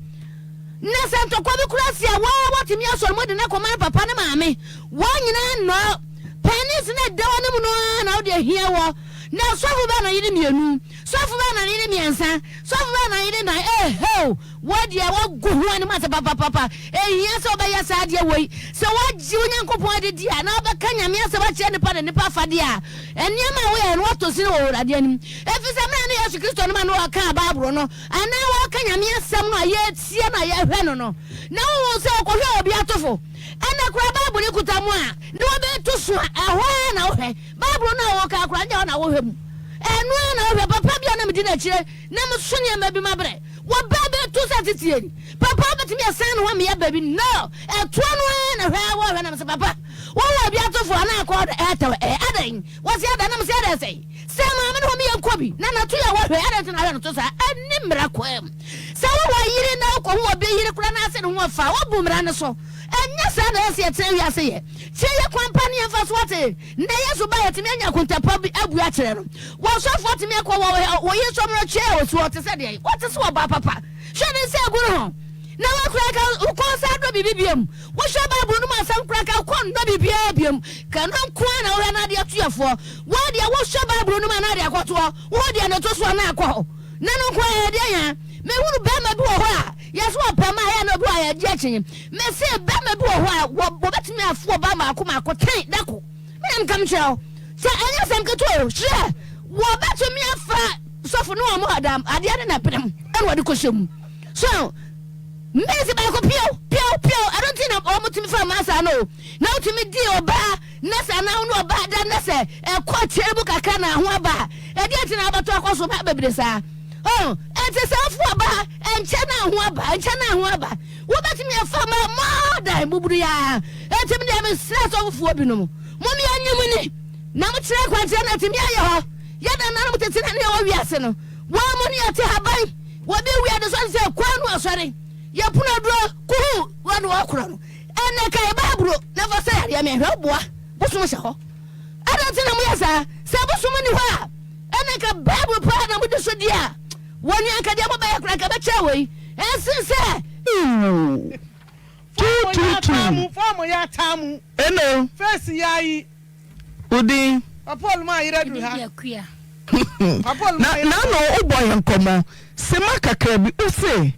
G: Na sɛ ntɔkwa bi koraa si a, waa watumi asɔre mu de no akɔma ne papa ne maame. Wɔn nyinaa nnɔ. Panis no a ɛda w'anim no ara na wode ahia wɔ. Na sɔfo bɛn na ɔyere mmienu? Sɔfo bɛn na ɔyere mmiɛnsa? Sɔfo bɛn na ɔyere nnan? Ehew! Wo deɛ woagu ho anim ase papapapa. Ɛnhia sɛ wobɛyɛ saa adeɛ wei. Sɛ woagye wo Nyankopɔn adi di a, na wobɛka Nyame asɛm akyerɛ nnipa ne nnipa afadeɛ a, nneɛma a woyɛ no woatɔ sini wɔ Awurade anim. Ɛfiri sɛ mmerɛ a na Yesu Kristo no ma no ɔkaa Bible no, Anaa wɔreka Nyame asɛm no a yɛretie no a yɛhwɛ no no, na wohu sɛ ɔkɔhwɛ obi atofo. Ɛnnɛ koraa Bible no kuta mu a, na obi to so a, ɛhɔ ara na wohwɛ. Bible no a wɔka koraa, nyɛ hɔ na wohwɛ mu. Ɛno ara na wohwɛ. Papa bi a na medi n'akyire na meso nneɛma bi mabrɛ. Wɔba bɛto sɛ teteɛ ni. Papa wobɛtumi asan ne ho ama yɛaba bi? No! Ɛtoɔ no ara na hwɛ ara wɔhwɛ na mesɛ papa, wowɔ obi atofo anaa akɔɔ do ɛɛtɛw ɛɛ adɛn? Wɔse adɛn na mesɛ adɛn sɛn? Sɛ maame no hɔ me yɛnkɔ bi na nato yɛ wɔhwɛ adɛn nti na ahwɛ no to saa? Ɛnni mmara kwaa mu. Sɛ wowɔ yere na wokɔhu obi yere koraa na ase ne ho ɔfa a, wobu mmara no so. Ɛnyɛ saa na ɛyɛ sɛ yɛtena wiase yɛ. Tie yɛ kwan pa ne yɛmfa so ate. Nnɛ Yesu ba yɛtumi anya akonta pa bi abu akyerɛ no. Wɔ sɔfoɔ tumi akɔ wɔ wɔ yi nsɔm no twɛ wɔ suo te sɛ deɛ wɔte sɛ ɔbaa papa. Hwɛ ne nsa agu ne ho. Na wakura ka wokɔ nsa adɔ biribi biam. Wohwɛ Bible no mu asɛm koraa ka wokɔ nnɔ biribiara biam. Ka no nko ara na wohwɛ na adeɛ atuafoɔ. Wo deɛ wohwɛ Bible no mu a na ade akɔtoɔ. Wo deɛ na ɛto so a na akɔ hɔ. Na no nko ara ɛdeɛn a? Mehunu barima bi wɔ hɔ a yɛse ɔpɛ mmaa ɛyɛ a na obi wɔ hɔ a yɛgye akyinnye. Mese barima bi wɔ hɔ a wɔ wɔbɛtumi afo ɔbaa mmaako mmaako ten da ko. Me na meka mekyerɛ wo sɛ ɛnyɛ asɛm ketewa o. Hwɛ wɔbɛtumi afa sɔfo ne wɔn adam adeɛ ne n'apenam ɛna wɔde kɔhyɛ mu. So mesi baako piaw piaw piaw ɛno nti na wɔtumi fa mmaa saa no o. Na wotumi di ɔbaa na sɛ anaa wo ne ɔbaa da na sɛ ɛkɔ akyire mu kakra na ho aba a, ɛdeɛ nti na wobɛto akɔ so ba bebree saa? Oh, ɛnti sɛ wofo ɔbaa, ɛnkyɛ na ho aba, ɛnkyɛ na ho aba. Wobɛtumi afa ma more than buburu yi ara. Ɛnti me deɛ mesrɛ asɔfofoɔ binom, mom yɛnye mo ni na mokyerɛ kwankyerɛ na atumi ayɛ hɔ. Yɛ nananom tete na ne yɛwɔ wiase no, wɔn mo ne yɛte haban, wɔbi wia de sɔre sɛ kwan no asɔre, yɛpono aduro, kuhu, wɔn wɔkorɔ no. Ɛnɛ kae Bible na fa sa yareɛ me hwɛ boa bosom hyɛ hɔ adɛn nti na moyɛ saa sɛ bosom nni hɔ a ɛnɛ nka Bible paa na mode so di a wɔ nea nka deɛ mobɛyɛ koraa nka bɛkyɛ wei ɛnsen sɛ
C: Ooh two two two.
F: Fɔɔmu yɛ ataamu.
C: Eno.
F: Face yɛ ayi.
C: Wo din?
F: Papa Oluma ayere aduru ha.
H: Mede Akua.
F: Papa Oluma
C: Na
F: ayere.
C: n'ano wobɔ yɛn nkɔmmɔ sima kakra bi wose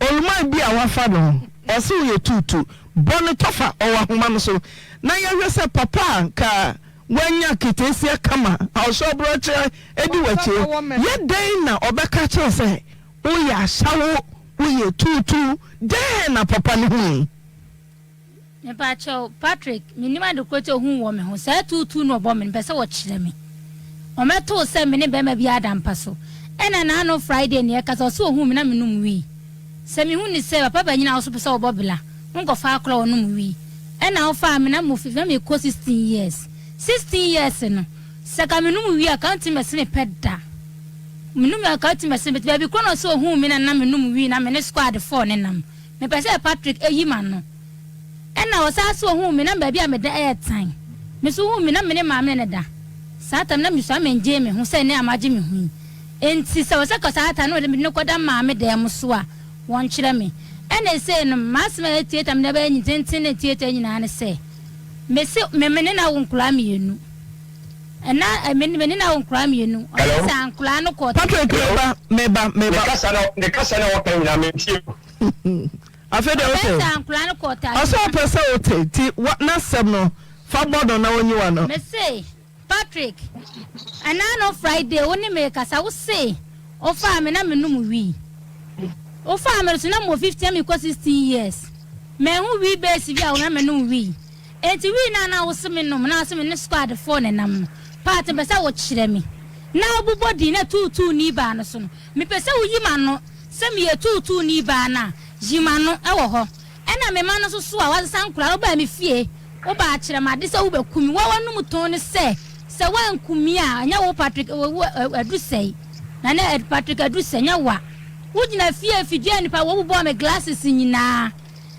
C: Oluman bi a wafa no ɔse woyɛ tuutu bɔ no tɔfa ɔwɔ ahoma no so na yɛhwɛ sɛ papa a nka wanya keteesia kama a ɔhyɛ ɔbrɔkyerɛ di w'akyi yɛ dɛn na ɔbɛka akyerɛ wo sɛ woyɛ asawo woyɛ tuutu dɛn na papa no hui?
H: Mepakyɛw, Patrick, minnim ade koro nti a ohuu wɔ me ho. Saa tuutuu no ɔbɔ me no, mepɛ sɛ ɔkyerɛ me. Ɔmmɛtoo sɛ me ne barima bi ada mpa so. Ɛnna n'ano Friday nea ɛkasa, ɔse ohuu me na menom wii. Sɛ mihu no sɛ, papa banyin a wo nso pɛ sɛ wobɔ bla, wonkɔfa akora a ɔnom wii. Ɛnna wofaa me na mewɔ na mekɔ 16 years. 16 years no, sɛ ka menom wii a, ka ontumi mmɛse me pɛ da. Menom wii a, ka ontumi mmɛse me pɛ. Baabi koro na ɔse ohuu me na na menom wii na me ne squad four no nam. Mepɛ sɛ Patrick yi m'ano. Ɛnna ɔsan so ohuu me na baabi a meda yɛ tan. Me nso ohuu me na me ne maame na ɛda. Saa tam no na misua mengyee me ho sɛ nnɛ a magye me ho yi. Enti sɛ wɔsɛ kɔ saa ta no wɔde mede no kɔda maame dan mu so a, wɔnkyerɛ me. Ɛna esei no, m'asɛm a ɛyɛ tiatia mede abɛyɛ nyintenten ne tiatia nyinaa ne sɛ, mese me me ne no awo nkwadaa mmienu. Ɛna me me ne no awo nkwadaa mmienu. Ɔne saa nkwadaa no kɔ.
C: Patrick meba meba meba.
E: Ne kasa no ne kasa no a ɔka nyinaa mentie o.
C: Afei deɛ wote.
H: Ɔbɛn saa nkwadaa no kɔ taa.
C: Ɔsɛ ɔpɛ sɛ wote ti wa n'asɛm no fa bɔ no na ɔnyi w'ano.
H: Mese Patrick, ɛnaano Friday wo ne me rekasa wo se wo faa me na me nom wii. Wo faa me so na mewɔ 15 na mekɔ 16 years. Manhu wii base bi a wo na me nom wii. Enti wii no a na wo se me nom na wo se me ne squad foɔ na ɛnam no, Pat mepɛ sɛ wo kyerɛ me. Na wo bobɔ din na tuutuu nii baa no so no, mepɛ sɛ wo yi m'ano sɛ meyɛ tuutuu nii baa no a, yi m'ano wɔ hɔ. Ɛna me mma no nso so a wɔasesa nkoraa no, wobaa me fie, wobaa kyerɛ me ade sɛ wobɛku me. Wo a w'anom tɔn no sɛ, sɛ woanku me a, ɛnyɛ wo Patrick, wo Adusɛe, Nana Patrick Adusɛe, ɛnyɛ wo a. Wogyina fie afidie a nnipa wɔbobɔɔ me glasses nyinaa,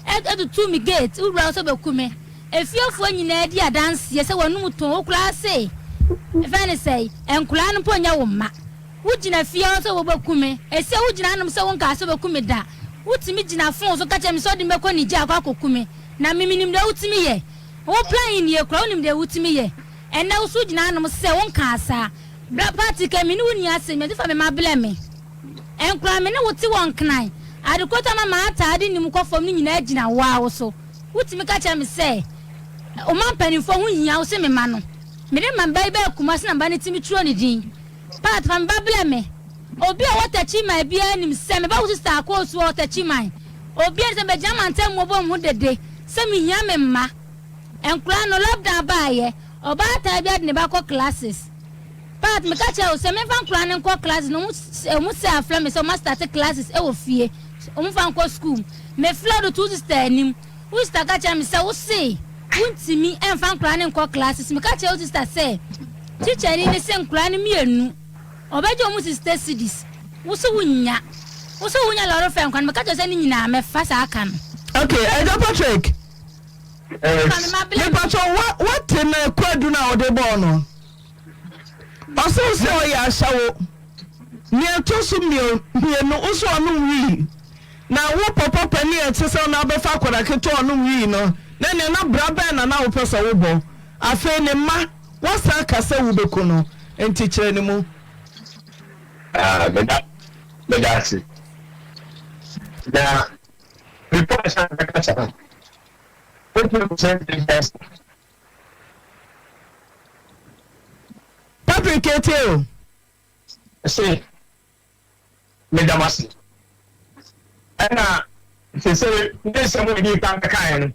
H: ɛtutuu me gate, wowura hɔ sɛ wobɛku me. Efiefoɔ nyinaa di adanseɛ sɛ w'anom tɔn, wo koraa se, ɛfɛn ne sɛe, nkoraa no mpo nyɛ wo mma. Wogyina fie hɔ sɛ wobeku me. Ese wogyina hanom sɛ wonkaa sɛ wobeku me da. Wotumi gyina fon so ka kyerɛ me sɛ wode me bɛkɔ Niger akɔ akoku me. Na me menim deɛ wotumi yɛ. Wo plan nie koraa wonim deɛ wotumi yɛ. Ɛnnɛ wo so wogyina hanom sɛ wonkaa saa. Bra Patrick me ne wo nni asɛm enti fa me mma blɛ me. Nkoraa me ne wo te wɔ Nkran. Ade koro nti a ama m'ataade nni mu kɔ fam no nyinaa gyina wo ara wo so. Wotumi ka kyerɛ me sɛ wo mma mpanimfoɔ ho hia wo se me mma no. Mede ma me ba yi baa Kumasi na me ba no tumi twerɛ ne din. Pat, fa me ba brɛ me. Obi a ɔwɔ Techiman biara nim sɛ me ba wo sista Akoosu wɔ Techiman. Obiara nim sɛ mebɛgyina mantam mu bɔ me ho dede sɛ mehia me mma. Nkwadaa no, lockdown baeɛ, ɔbaatan biara de ne ba kɔ classes. Pat, meka kyerɛɛ wo sɛ memfa nkwadaa no nkɔ classes na wɔn sɛ afrɛ me sɛ wɔastarte classes wɔ fie, wɔmfa nkɔ school. Mefrɛɛ wo de too wo sista anim. Wo sista ka kyerɛɛ me sɛ wo se wontumi mfa nkwadaa no nkɔ classes. Meka kyerɛɛ wo sista sɛ tikyani no se nkwadaa no mmienu ɔbɛgye wɔn sista cedis. Wo se wonnya. Wo se wonya lɔre fare nkwadaa no. Meka kyerɛɛ wo sɛ ne nyinaa mɛfa saa ka no.
C: Okay, Agya Patrick.
E: Yes.
C: Mepatɔ wa wate na kwadu no a ɔde bɔɔ no. Ɔse wo sɛ ɔyɛ ahyɛwo. Nea ɛtɔ so mmienu wo sɛ ɔnom wii. Na wo papa panin a ɛte sɛ wo na abɛfa akwadaa ketewa a ɔnom wii no, na ɛnneɛ na bra bɛn na na wopɛ sɛ wobɔ? Afei ne mma, woasan aka sɛ wobɛku no, enti kyerɛ ne mu.
E: Ah, meda, meda ase. Na before I start bɛkasa no, wotumi sɛ nsɛm.
C: Patrick etie o.
E: Se meda mo ase. Ɛna seesei ne nsɛm a odii kan bɛkaeɛ no,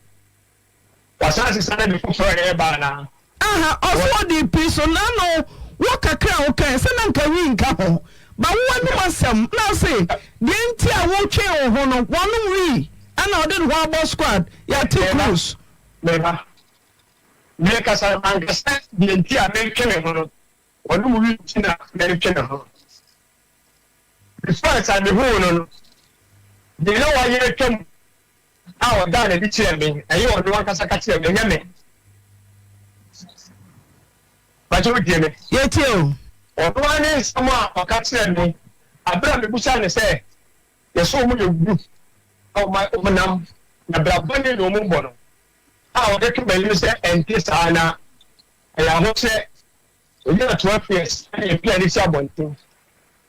E: wasan asesa no de foforɔ reba anaa?
C: Aha, ɔso ɔde pii so n'ano wɔ kakra a wokae sɛ na nka wii nka ho ba wo anom asɛm na ɔse deɛ nti a wotwee wo ho no wanom wii ɛna ɔde ne ho abɔ squad yɛate cruise.
E: Meba, mekasa mankasa deɛ nti a metwe me ho no wɔnom wii nti na meretwe me ho. Before ansa mehuu no no, deɛ na wayɛ atwam a ɔdaa n'adi kyerɛɛ me, ɛyɛ ɔno ankasa ka kyerɛɛ me, ɛnyɛ me. Bakyɛ wotie me?
C: Yɛtie o.
E: Ɔno ara ne nsɛm a ɔka kyerɛɛ me abere a mebusaa no sɛ, yɛsɛ wɔn yɛ group a wɔn nam na bra bɔne na wɔn bɔ no, a ɔde to m'anim sɛ ɛnte saa na ɛyɛ ahokyerɛ. Onyaa 12 years ɛna yɛpia no si abɔnten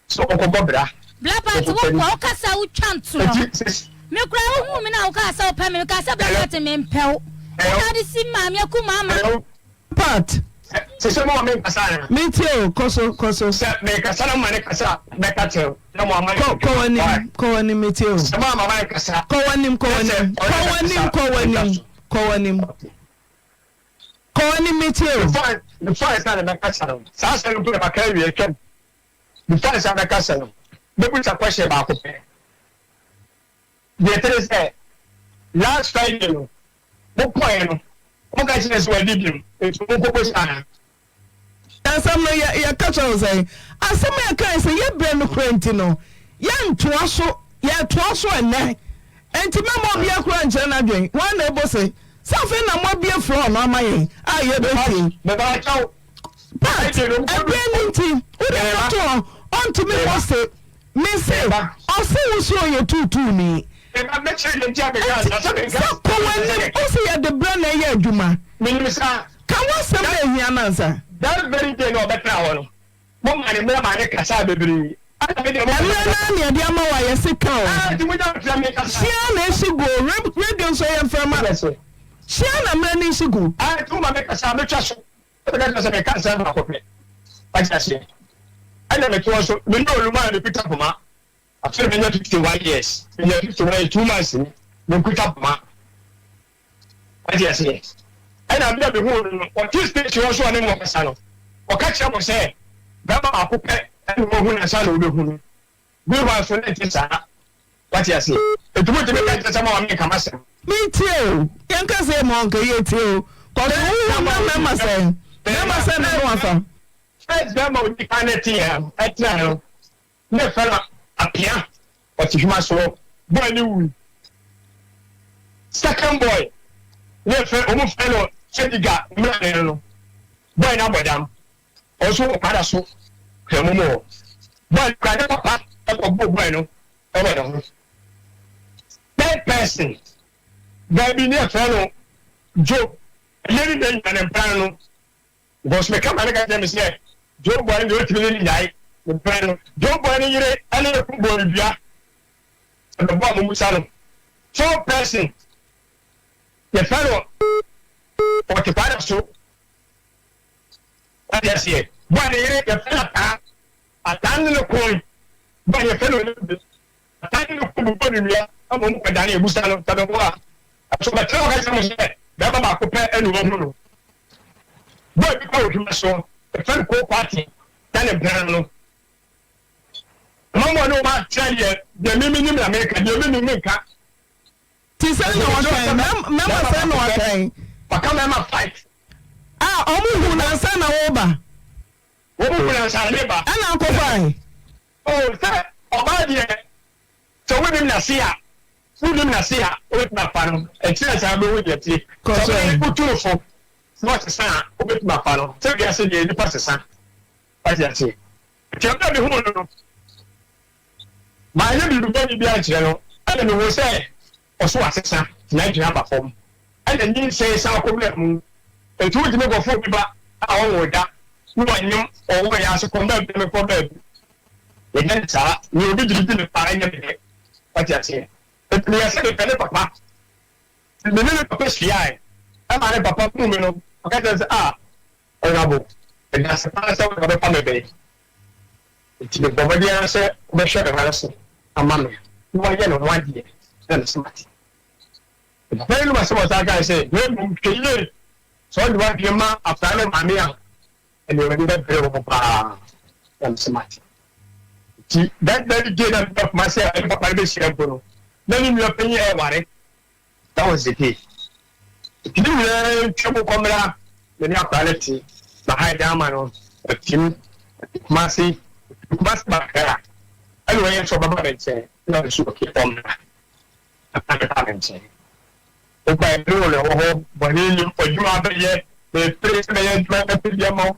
E: sɛ ɔnkɔbɔ bra.
H: Bla Pat wo nkoa wo kasa wo twa ntorɔ me koraa wo huu me na wo kaa sɛ wo pɛ me me kaa sɛ Bla Pat me mpɛ wo ɛna wo de si maame aku maama.
C: Pat.
E: Sese mo ma me nkasa anaa.
C: Me tie o kɔ so kɔ so.
E: Sɛ me kasa na mo ma ne kasa a mɛka kyerɛ wo na mo ama ne
C: kɔ kɔ w'anim kɔ w'anim me tie o.
E: Sɛ mo ama ma nkasa.
C: Kɔ w'anim kɔ w'anim kɔ w'anim kɔ w'anim kɔ w'anim. Kɔ w'anim metie o.
E: Before before ansa na mɛkasa no, saa asɛm no mpo na maka awie atwam. Before ansa mɛkasa no, mɛbusa question baako pɛ. Deɛ ɛte ne sɛ, last Friday no, mokɔɛ no, moka kyerɛ sɛ wadi bem, nti monkɔbɔ saa anaa?
C: Asɛm no yɛ yɛka kyerɛ wo sɛn? Asɛm a yɛkae sɛ yɛbrɛ nokorɛ nti no, yɛntoa so, yɛtoa so ɛnnɛ. Enti mɛma obiara koraa nkyerɛ n'adwene. Hwan na ɛbɔ se sɛ afei na moabue floor no ama yɛn a yɛbɛtie?
E: Mepa kyɛw.
C: Pat, ɛberɛ no nti, wode kɔto hɔ. Ɔntumi mmɔ se. Mese, ɔse wo se ɔyɛ tuutuuni. Enti sɛ kɔ w'anim, ose yɛde berɛ na ɛyɛ adwuma. Ka w'asɛm na ɛhia no ansa.
E: That very day na ɔbɛtena hɔ no, mo maa no mmerɛ maa no kasaa bebree. Ɛna me deɛ mo
C: Mmerɛ no ara na yɛde ama wo a yɛse ka o.
E: Ah, nti mo gya mfrɛ me kasa.
C: Hyia na ɛhye gu o, radio nso ɛyɛ mframa. Hyia na mmerɛ no nhye gu.
E: Ah, nti wo ma me kasa a, metwa so. Ɛna meka kyerɛ sɛ meka nsɛm baako pɛ. Wate aseɛ? Ɛna metoɔ nso, me ne Oluma a mekuta poma. Afei menya 51 years. Menya 51 years, 2 months ni, mekuta poma. Wate aseɛ? Ɛna bere a mehuu no no, ɔte station hɔ so ɔne mo kasa no, ɔka kyerɛ mo sɛ bɛrima baako pɛ ɛna wahu no ansa na wobɛhu no. Meanwhile nso na ɛnte saa. Wate aseɛ? Enti montumi nka nkyerɛ sɛ mama menka m'asɛm.
C: Metie o, yɛnka sɛ yɛma ɔnka, yɛtie o. Kɔso wohu na mɛma sɛn? Mɛma sɛn na ne wafa?
E: First bɛrima a ɔdi kan ne teɛ ɛtenaeɛ no, ne yɛfrɛ no Apea, ɔte hwima soɔ, boy no wui. Second boy, ne yɛfrɛ, wɔn frɛ no Edgar Mmerane no, boy no abɔ dam. Ɔnso wɔ kwada so hwɛ mo mo boy no kura ne papa ɛkɔ bɔ boy no ɛwɔ ne ho. Third person baabi ne ɛfrɛ no Job ɛyɛ ne dɛ nyina ne mpran no because me kama ne ka kyerɛ me sɛ Job boy no deɛ ɔtumi ne ne nyae ne mpran no. Job boy no yere ɛne ne ko bɔ ne dua ɛbɛbɔ a mo musa no. Fourth person yɛfrɛ no ɔte kwada so. Wate aseɛ? Bɔ ne yere, yɛfrɛ no Ataa. Ataa ne no koe. Bɔ ne yɛfrɛ no Olympe. Ataa ne no ko bobɔ no nnua ma wɔn kɔdane abusa no sɛ bɛboa a. Ɛso bɛtena hɔ ka kyerɛ mo sɛ bɛrima baako pɛ na wahu no. Bɔ bi kɔ odwuma so, yɛfrɛ no Koo Kwate, na ne mpena no. Mma mo ne wɔn akyerɛ deɛ deɛ me menim na meka, deɛ mennim menka.
C: Ti sɛn na wakan? Mɛma sɛn na wakan?
E: Waka mɛma five.
C: A ɔmo hu no ansa na woreba.
E: Wɔn hu no ansa na meba.
C: Ɛna akɔfae.
E: Oh, sɛ ɔbaa deɛ, sɛ wonim n'ase a, wonim n'ase a, wobɛtumi afa no. Akyiri ansa wobɛhu deɛ ɛteɛ.
C: Kɔ
E: Sɛ
C: so
E: ɔbɛyɛ
C: ɛ.
E: wotu no fo na ɔsesa a, wobɛtumi afa no. Sɛ wiase deɛ, nnipa sesa. Wate aseɛ? Nti ɛberɛ a mehuu no no, manyɛ biribi bɔne biara ankyerɛ no, ɛna mehuu sɛ Ɔso asesa, n'adwene aba fam, ɛna nyinsɛn san kɔ baa mu. Enti wontumi nkɔfa obi ba a ɔnwoo da na wanyem ɔwɔ yɛ ase kɔm baabi na mekɔ baabi. Yɛnyɛ no saa. Nea obi gye di no paa nyɛ me dɛ. Wate aseɛ? Enti meyɛ sɛ mepɛ ne papa. Nti me ne ne papa hyiae. Ɛma ne papa huu me no, ɔka kyerɛɛ me sɛ, Ah, Honourable, meda ase paa sɛ wo na wobɛfa me ba yi. Enti mebɔ mmɔden ara sɛ wobɛhwɛ me mma no so ama me na wɔayɛ ne ho adeɛ, na mese mate. Na papa yi nom asɛm a ɔsan kae sɛ, Na mmom hwɛ yie, sɛ wode w'adwene ma akwadaa no maame a, ɛnneɛ w'ani bɛbere wo ho paa, na mese mate. Enti that very day na meba Kumasi a ɛne papa no bɛhyia mpo no, na ne nua panyin ɛreware. That was the day. Nti ne nyinaa ntwa mu kɔmmra me ne akwadaa no te mahae dan ama no atim Kumasi Kumasi ba Accra ɛna ɔyɛ sɛ ɔbɛba me nkyɛn na ɔno nso ɔkɛ ɔmmra ɛba ne ba me nkyɛn woba ɛne wo na ɛwɔ hɔ bɔne nim adwuma abɛyɛ mepere sɛ mɛyɛ adwuma mɛpɛ bi ama wo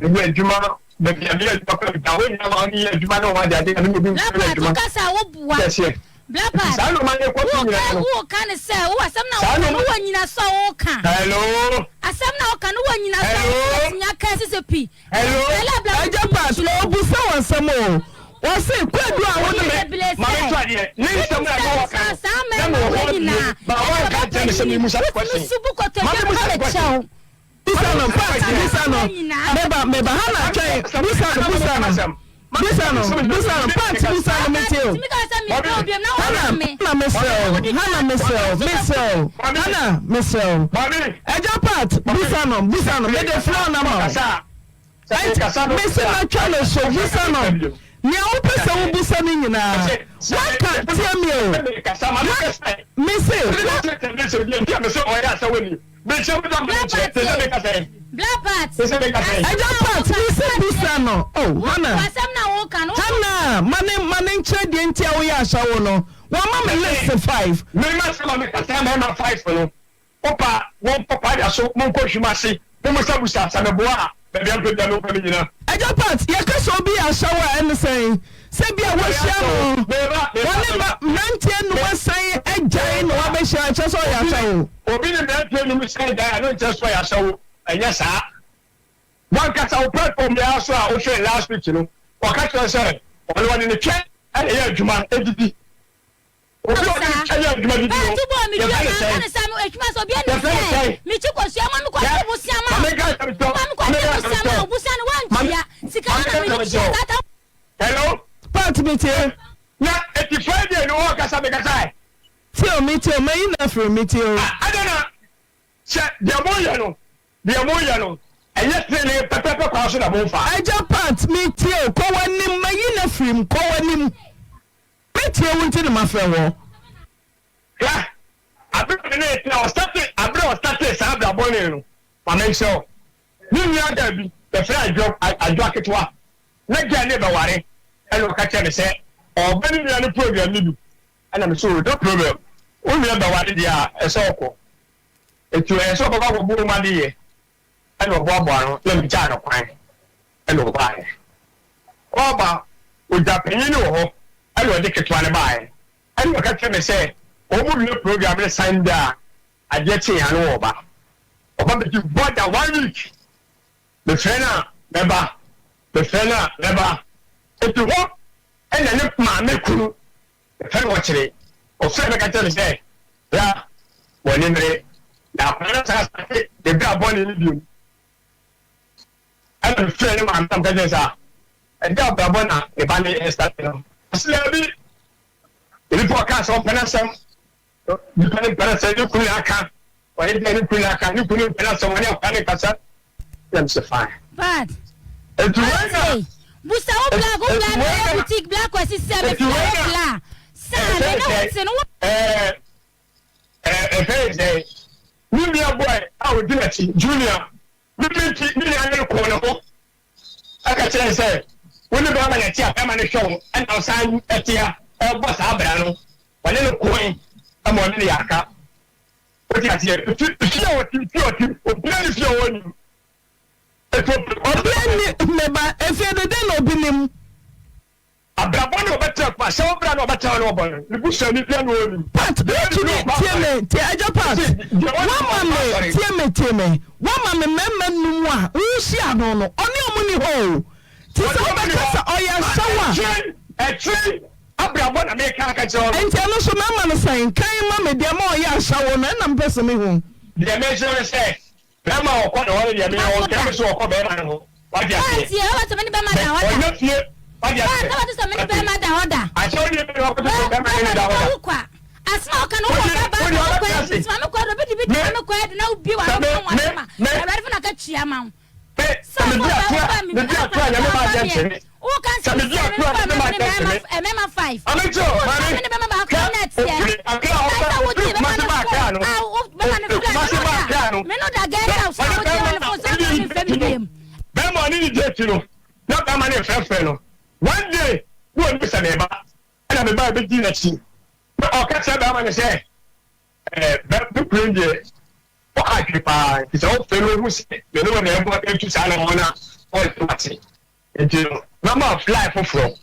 E: Meyɛ adwuma baabi a meyɛ adwuma kora meda hɔ nyinaa ma ɔne yɛ adwuma ne wɔn ade ade na me ne obi
H: Black
E: mfiri
H: Pat,
E: adwuma.
H: wokasa a woboa.
E: Kyɛ seɛ.
H: Black
E: Nti
H: Pat,
E: saa nnoɔma no ɛkɔ so
H: woka
E: nyinaa no.
H: woka ne sɛ wo asɛm na
E: Saa
H: woka no
E: nnoɔma.
H: wɔ nyinaso a woka.
E: Hello.
H: Asɛm na woka no wɔ nyinaso a
E: Hello.
H: wobɛtumi aka asi so pi.
E: Hello.
H: Ɛlɛ Black
C: Agya Pat, ɔbusa wo asɛm o. Ɔse kwadu a wode
H: me.
E: Ma me nto adeɛ. Ne nsɛm na ɛma wɔka no.
H: Saa
E: Na
H: mmarima
E: mewɔ
H: wei
E: hɔ bie.
H: nyinaa,
E: Ba
H: ɛsɛ
E: wɔnka nkyerɛ me sɛ
H: ɔbɛpɛ
E: memusa
H: wotumi
E: question.
H: subu
E: Ma
H: kotodwe
E: memusa
H: pa
E: question.
H: kyɛw.
C: Bisa no Pat bisa no meba meba Hannah twɛn bisa no bisa no bisa no bisa no Pat bisa no metie o Hannah Hannah mesrɛ o Hannah mesrɛ o mesrɛ o Hannah mesrɛ o Agya Pat bisa no bisa no mede floor no ama wo. Enti mese matwa no so, busa no nea wopɛ sɛ wobusa no nyinaa. Woaka, tie me o, wa, mese, wa. Agya Pat, mese busa no, oh, Hannah, Hannah, ma ne, ma ne nkyerɛ deɛ nti a woyɛ ahyɛwo no. Wama me list five.
E: Wopa wɔnkɔ kwaada so, monkɔ hwim ase, mommusabusa, sɛ meboa a.
I: Baabi a mepɛ biara mekɔ mennyina.
C: Agya Pat, yɛka sɛ obi yɛ ahyɛwo a ɛne sɛn? Sɛ bi a woahyia no, wɔne mmeranteɛ num asan agyae na woabɛhyia a, ɛkyerɛ sɛ ɔyɛ ahyɛwo?
I: Obi ne mmeranteɛ num san gyae a, ɛno nkyerɛ sɛ ɔyɛ ahyɛwo. Ɛnyɛ saa. W'ankasa wo platform yi ara so a wohwɛɛ last week no, wɔka kyerɛ wo sɛ ɔno ɔde ne twɛ na ɛyɛ adwuma didi. Obi a ɔde ne twɛ yɛ adwuma didi no, yɛfrɛ no sɛn? Yɛfrɛ no sɛn? Hwɛ, ma menka asɛm nkyerɛ wo, ma menka asɛm nkyerɛ wo, ma me, ma menka asɛm nkyerɛ wo. Hello?
C: Pat, metie.
I: Na eti Friday no ɔɔkasa mekasae.
C: Tie o, metie o, mayi no afiri, metie o.
I: Ah, adɛn na sɛ deɛ moyɛ no Deɛ moreyɛ no, ɛnyɛ tenenee pɛpɛɛpɛ kwan so na momfa.
C: Agya Pat, metie o, kɔ w'anim, mayi no afiri mu, kɔ w'anim. Mɛtie wo nti na mafrɛ woɔ.
I: Hwɛ, aberɛ a me ne no tena, ɔstate, aberɛ a ɔstatee saa abra bɔne no, ma menkyerɛ wo. Ne nua girl bi, yɛfrɛ Adwo, Adwoa ketewa, na girl no rebɛware, ɛna ɔka kyerɛɛ me sɛ ɔreba ne nua no program no bi, ɛna me sɛ, oh, no problem, wo nua bɛware deɛ a, ɛsɛ ɔkɔ. Enti ɔyɛɛ sɛ ɔbɛkɔ akɔbɔ wɔn adeyɛ, ɛnna ɔboaboaa ano, na migyaa no kwan, ɛnna ɔbaeɛ. Ɔreba, ɔgya panin no wɔ hɔ, ɛnna ɔde ketewa no baeɛ. Ɛnna ɔka kyerɛɛ me sɛ wɔwie program no Sunday a, adeɛ kyeeɛ a na ɔreba. Ɔba bɛdi more than one week. Mefrɛ no a, mɛba, mefrɛ no a, mɛba. Enti hɔ na ne maame kunu Mefrɛ no ɔkyere. Ɔfrɛɛ me ka kyerɛɛ me sɛ, Bra, w'ani mmere. Na akwadaa no asan astate ne bra bɔne no bio. Ɛna mefrɛɛ ne maame na meka kyerɛɛ no sɛ, Ah, ɛdeɛn abrabɔ na me ba no restate no? Ɔse, Daabi. Nnipa a ɔkaa sɛ ɔmpɛ n'asɛm, nnipa no mpɛ n'asɛm, ne kunu na aka, ɔyɛ deɛ ne kunu na aka, ne kunu mpɛ n'asɛm, ɔne akwadaa no nkasa. Na mese, Fine.
H: Bad.
I: Enti wei na.
H: Ɔse, busa wo bla wo bla na ɔyɛ boutique bla kwasi sɛ me fla wo bla saa me ne wo te no wo.
I: Ɛɛ ɛfɛ yɛ sɛ ne nua boy a odi n'akyi junior ne bi nti ne nua ne kɔɔ ne ho ɛka kyerɛ sɛ wo ne bɛrima na ɛte a bɛrima no hwɛ wo ɛna ɔsan ɛte a ɛbɔ saa abira no ɔne no koe ɛma ɔne ne yɛ aka wote aseɛ fie a ɔte fie a ɔte obiara ne fie a ɔnim.
C: Obia nni ne ba efie de dɛn na obi nim.
I: Abrabɔ na ɔbɛtra kuma sɛ ɔbra na ɔbɛtra ne ɔbɔ no ne busuani bia na ɔnim.
C: Pat wotumi tie me tie agya Pat wama me tie me tie me wama me mmarima num a wohyia no no ɔne ɔmo ni hɔ o ti sɛ wobɛka sɛ ɔyɛ ahyɛwo
I: a. Akyire abrabɔ na meka aka kyerɛ ɔno.
C: Nti ɛno nso mmarima no sɛn kan ma me deɛ ma ɔyɛ ahyɛwo no ɛna mepɛ sɛ mehu.
I: Deɛ mekyerɛ ne sɛ Bɛrima a ɔkɔ ne hɔ no deɛ meyɛ ɔnka me so ɔkɔ bɛrima no ho wate aseɛ
H: Tie wobɛtɔ me ne bɛrima da hɔ da
I: ɔnyɛ fie wate aseɛ
H: Wobɛtɔ sɛ me ne bɛrima da hɔ da
I: ahyɛ wo deɛ bɛrima kɔtɔ sɛ bɛrima ne ne da hɔ da
H: wo kwa asɛm a woka no wowɔ bɛba ma wo kɔ adi sima me kɔ adi obi de bi de me kɔ adi na wobi wa no ka ho asɛm a awurade fo na ka tua ma wo
I: Me, sɛ medi atorɔ a, medi atorɔ a, Nyame ma adeɛ nkye me. Sɛ medi atorɔ a, Nyame ma adeɛ nkye me. Maame nkyerɛ o, maame, hwɛ, ofiri Accra a ɔba, ofiri Kumasi ba Accra no, ofiri Kumasi ba Accra no, na ɔne bɛrima a ɔne ne date no, bɛrima a ɔne ne date no, na bɛrima no refrɛfrɛ no. One day, na ɔnim sɛ meba, ɛna meba bɛdii n'akyi, na ɔka kyerɛ bɛrima no sɛ, ɛɛ, bɛ, me kunu deɛ, Ɔha adwene paa, nti sɛ wofrɛ no ohu sɛ me ne wo na ɛbɔ atu saa anamɔn no a, ɔnte w'ase. Nti no, mɛma wo fly foforɔ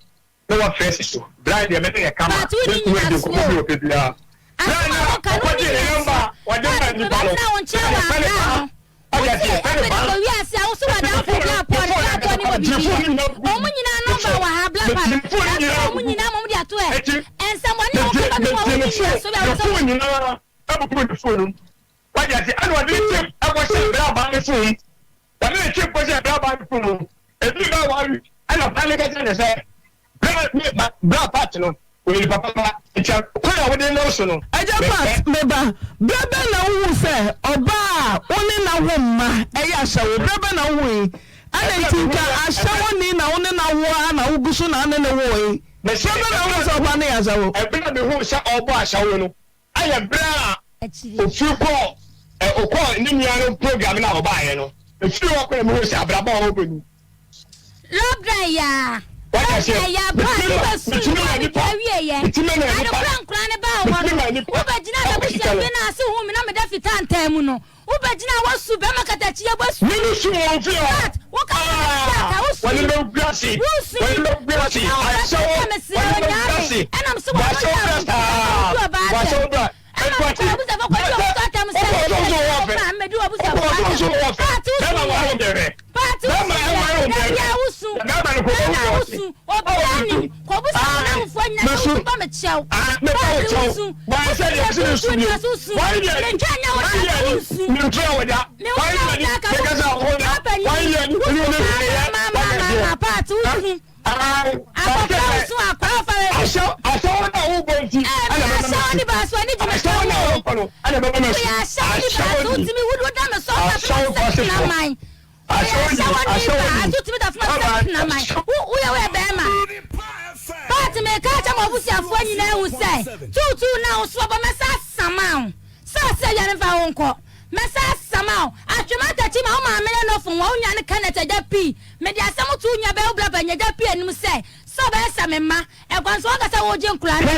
I: na woafrɛ si so. Bra deɛ me ne yɛ kama,
H: But wonni
I: mɛtumi adi nkɔmmɔ
H: nyinasoɔ
I: bi
H: o.
I: a ɔpɛ biara. Bra
H: Asɛm
I: na
H: a woka no wonni
I: ɔkɔgyee ne nɔmba
H: nyinasoɔ.
I: a ɔde
H: But
I: maa nnipa no,
H: mebɛtena wo
I: na
H: nkyɛn wɔ
I: yɛfrɛ no
H: Accra
I: Baa.
H: no,
I: Ɔde
H: wose
I: aseɛ, yɛfrɛ no
H: afei de
I: Baa.
H: kɔ wiase a wose
I: Nti me
H: w'adamfo
I: phone no,
H: Bla
I: me
H: Paul,
I: phone
H: Bla
I: ankasa
H: Paul ne wɔ
I: kɔgyee
H: biribi
I: phone
H: yɛ.
I: no nyinaa guu
H: Wɔn
I: mu.
H: nyinaa
I: Me
H: nɔmba
I: phone,
H: wɔ ha, Bla
I: me
H: Paul.
I: me phone no
H: Bla
I: nyinaa
H: Paul wɔn
I: gugu.
H: nyinaa ma wɔde ato ɛ.
I: Nti,
H: Nsɛmmɔne a
I: megye,
H: woka ba me ho a
I: megye
H: wonni
I: ne phone,
H: nyinasoɔ bi a
I: ne
H: wose
I: phone nyinaa abubu ne phone no mu. Wate ase? Ɛna ɔde ne chip kɔhyɛɛ brabaa no fon mu. Ɔde ne chip kɔhyɛɛ brabaa no fon mu. Ɛdii bɛyɛ one week, ɛna paa no ka kyerɛɛ no sɛ, Bra me ba, bra Pat no, ɔyɛ nipa papa, nti kwan a wode nam so no,
C: Agya
I: mepɛ.
C: Pat, me ba, berɛ bɛn na wohuu sɛ ɔbaa a wo ne no awo mma yɛ ahyɛwo? Berɛ bɛn na wohui? Adɛn
I: Ɛberɛ a
C: nti
I: mehuu
C: nka
I: sɛ, ɛberɛ.
C: ahyɛwoni na wo ne no awo ara na wogu so na wo ne no woe?
I: Mese,
C: Berɛ bɛn na
I: ɛberɛ
C: wohuu
I: a
C: sɛ
I: mehuu,
C: ɔbaa no yɛ ahyɛwo?
I: ɛberɛ a mehuu sɛ ɔrebɔ ahyɛwo no, ayɛ berɛ a Ofiri kɔɔ ɛ ɔkɔɔ ne nua no program no a ɔbaeɛ no, ɛfiri hɔ kɔ na mehuu sɛ abrabɔ a ɔrebɔ ni.
H: Lɔbrɛ yaa,
I: Wate aseɛ?
H: lɔbrɛ yaa, bɔ a
I: Metumi
H: ne
I: ma,
H: bɛ su
I: metumi
H: no
I: ma
H: bɔ
I: nipa,
H: ne wie yɛ.
I: metumi ma
H: Ade
I: nipa,
H: kora nkora ne baa hɔ
I: metumi
H: no,
I: ma nipa
H: wo bɛ gyina
I: ɛwɔ
H: bɛ
I: sika
H: busua
I: no.
H: bi na ase hu me na me da fitaa ntaa mu no, wo bɛ gyina wɔ su bɛma katakyi yɛ bɔ su.
I: Me ne su wɔ ofie hɔ.
H: But, wo.
I: W'anim bɛgu ase. W'anim bɛgu ase. Ahyɛwo. W'anim bɛgu ase. Bɔ ahyɛwo bra saa. Bɔ ahyɛwo bra. Nkwati. Bɔ sɛ. Wokɔ ɔsoro nso wɔ fɛ. Wokɔ ɔsoro nso wɔ fɛ. Bɛrima ware wo bɛhwɛ. Bɛrima ɛware wo bɛhwɛ. Bɛrima no kɔ bɛhu deɛ ɔte. Ɔwɔ tutu. Mesu. Mepa wo kyɛw. Wɔn sɛ deɛ ɛsi ne su bio. Wɔn deɛ wɔn deɛ ni. Mentua wo da. Wɔn deɛ ni. Mekasa wo da. Wɔn deɛ ni. Ɛni wɔn mi yɛ. Wɔn deɛ. Ahyɛ ahyɛ wɔn a wɔbɔ nti. Ɛna bɛma mɛ su. Ahyɛ wɔn a wɔbɔ no. Ɛna bɛma mɛ su. Ahyɛ wɔn ni. Ahyɛ wɔn kwasi fo.
A: But meka akyerɛ mo abusuafoɔ nyinaa ahu sɛ tuutuu no a wo so ɔbɔ mɛsa asama wo sɛ ɔsɛ awia memfa wo nkɔ mɛsa asama wo atwe m'atakyi ma wo maame ne nɔfo nwa wo nua ne Kenneth agya pii mede asɛm to wo nua bɛn wo bra panyin agya pii anim sɛ sɛ ɔbɛyɛ sɛ me mma ɛkwan so wanka sɛ wogye nkoraa no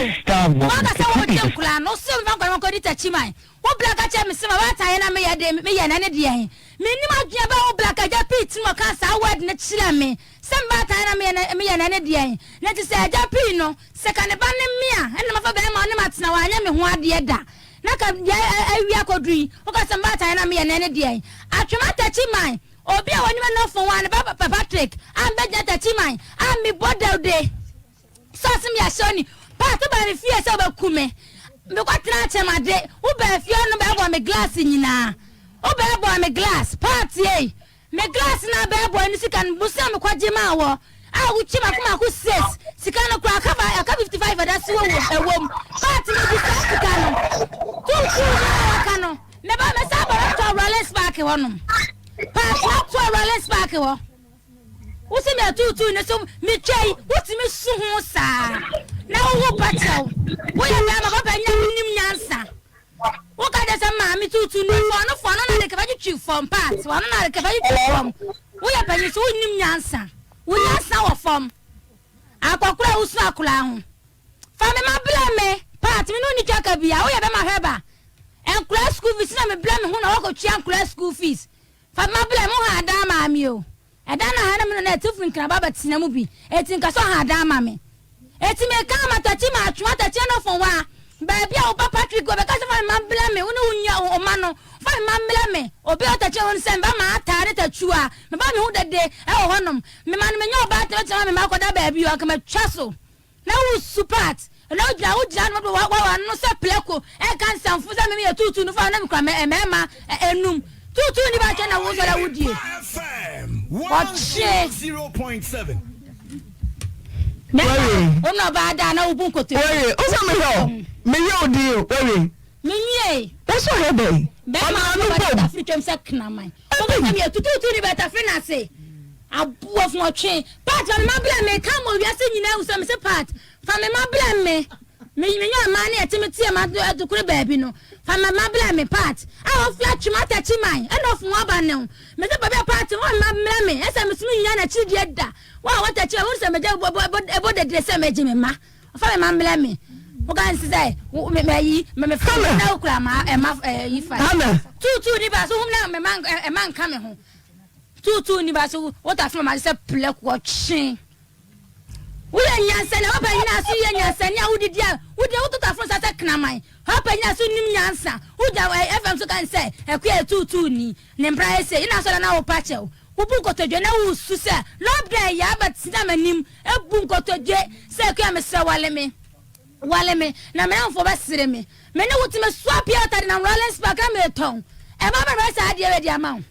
A: wanka sɛ wogye nkoraa no wose mfa nkɔdaa no nkɔdi takyi man Wo bra ka kyerɛ me se ma baatan yɛ na meyɛ de meyɛ na ne deɛ he? Mennim adwene bɛ wo bra ka agya pii tirim ɔkaa saa word no kyerɛ me sɛ me baatan yɛ na meyɛ na meyɛ na ne deɛ he? Na nti sɛ agya pii no sɛ ka ne ba ne me a ɛna mafa bɛɛma ɔne matena wanyɛ me ho adeɛ da na ka deɛ awie akɔduru yi woka sɛ me baatan yɛ na meyɛ na ne deɛ he? Atwem atakyi man obi a wɔnim ɛnɔfo ho a ne ba Patrick a mbɛgyina takyi man a mebɔ dawde. Sɛ ɔse me ahyɛ oni part wo baa me fie sɛ wobɛku me mekɔ tena akyɛmade wo baa fie ɔno bɛɛbɔ me glass nyinaa wo bɛɛbɔ me glass part ei me glass na bɛɛbɔ ne sika no bosia mekɔ gye maa wɔ a wotwi mako mako six sika no koraa aka aka 55 ɛda so wɔ ɛwom part me di saa sika no tuutuu ne a waka no meba mɛsa abɔ to Rollins Park hɔ nom part na to Rollins Park hɔ. Wo se me atuutuu ne so metwa yi wotumi su ho saa na wo ho pa kyɛw woyɛ bɛrima papa nya wonim nyansa woka kyɛ sɛ maame tuutuu ne fɔ no fɔ no na de kɛfɛ twitwi fam part wɔno na de kɛfɛ twitwi fam woyɛ panyin so wonim nyansa wo nyansa wɔ fam akɔkora a wosu akora ho fa me ma blɛ me part me no ni twa ka bia woyɛ bɛma hwɛ ba nkora school fees na me blɛ me ho na wɔkɔtua nkora school fees Fa ma blɛ mo ha adan maa me o. Ɛdan na ha na me no na ɛte firi nkraba bɛ tena mu bi eti nka sɛ ɔha adan ma me eti me ka ama takyi ma atwe atakyi ɛno fon wa baabi a wo ba Patrick wɔ bɛ ka sɛ fa me ma blɛ me wo ne wo nua wo ma no fa me ma blɛ me obi a ɔtakyi ɛho no sɛ me ba ma ataare takyi a me ba me ho dede ɛwɔ hɔ nom me ma no me nyɛ ɔbaa tena tena ma me ma akɔda baabi o anka ma twa so. Na wo su part na wo gyina wo gyina no wa wa wano sɛ plɛko ɛka nsɛmfo sɛ meme yɛ tuutuu no fa na mekura mɛɛma enum tuutuu ni ba kyɛ na wo sɔrɔ wo die ɔkye mɛma wo na ɔbaa da na wo bu nkoto
C: wɔwe wo sɛ mehwɛ o meyɛ wo din o wɔwe
A: menwie
C: wo sɔ hɛ dɛn
A: bɛma wo na ɔbaa tafiri twam sɛ kraman wo sɛ meyɛ tutuutu ni bɛ tafiri na ase Aboa fun ɔtwe. Pat fa me ma blɛ me ka ma wiase nyinaa hu sɛ mese pat fa me ma blɛ me me me nyɛ ɔmaa ne ɛte me teɛ ma adukure baabi no fa me ma blɛ me pat a ɔfla twe ma takyi man ɛna ɔfun aba ne ho mese baabi a pat fa me ma blɛ me ɛsɛ me sumi nyina n'akyiri deɛ da wa a wɔtakyi ma wɔn sɛ megya ɛbɔ dedere sɛ megye me ma fa me ma blɛ me woka nsi sɛ me me ayi me me fa na okura ma ɛma ɛyi fa tuutu nipa so hum na me ma ɛma nka me ho. Tuutuu nni ba so wo tafere ma sɛ prɛko ɔtwe. Woyɛ nyansani a papa nyina so yɛ nyansani a wodidi a wodi woto tafere nsa sɛ kraman. Papa nyina so nim nyansa. Wogya FM so kan sɛ ɛkoa yɛ tuutuu ni ne mpra yɛ sei na asɔre na wopa kyɛw. Wobu nkotodwe na wosu sɛ lockdown yɛ aba tena m'anim ebu nkotodwe sɛ ɛkoa mesrɛ wale me. Wale me na me namfoɔ bɛsere me. Me ne wo te mesoa pure water de nam Rollins Park na meretɔn. Ɛma bɛbrɛ saa adeɛ wei de ama wo.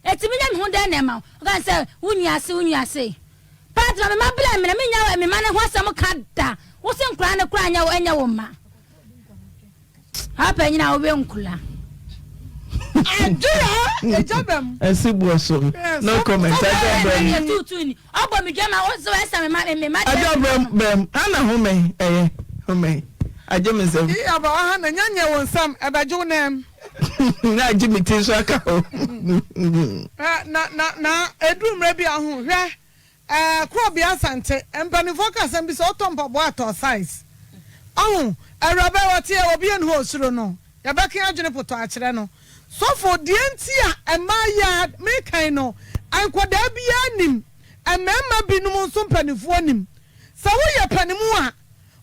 A: Eti menya me ho dɛn na ɛma wo? Ɔka ne sɛ, Wo nua se, wo nua se. Pat ma me mma blɛ me na mennya me mma no ho asɛm ka da. Wo se nkoraa no koraa nyɛ wo ɛnyɛ wo mma. Papa panyin a wowe nkoraa.
F: Adwira egya bɛm.
C: Ɛsi boɔ so no comment adwa brɛm.
A: Tuutu ni ɔbɔ mi dwa ma wo sɛ ɛsa me ma me ma.
C: Adwa brɛm brɛm ana home ɛyɛ home agye me nsam.
F: Yi aba ɔha na nya nyɛ wo nsam ɛbɛgye wo nan.
C: Na agye me ti nso aka ho.
F: Na na na eduru mmerɛ bi a ho hwɛ ɛɛ korɔbea asante mpanimfoɔ ka asɛm bi sɛ ɔtɔ mpaboa atɔ size ɔho awuraba yi ɔte yɛ obi ɛni hɔ osuro no yɛbɛke adwene potɔ akyerɛ no sɔfo deɛ nti a mmaa yi a mekan no. Nkwadaa biara nim, mmarima binom nso mpanimfoɔ nim. Sɛ woyɛ panimu a,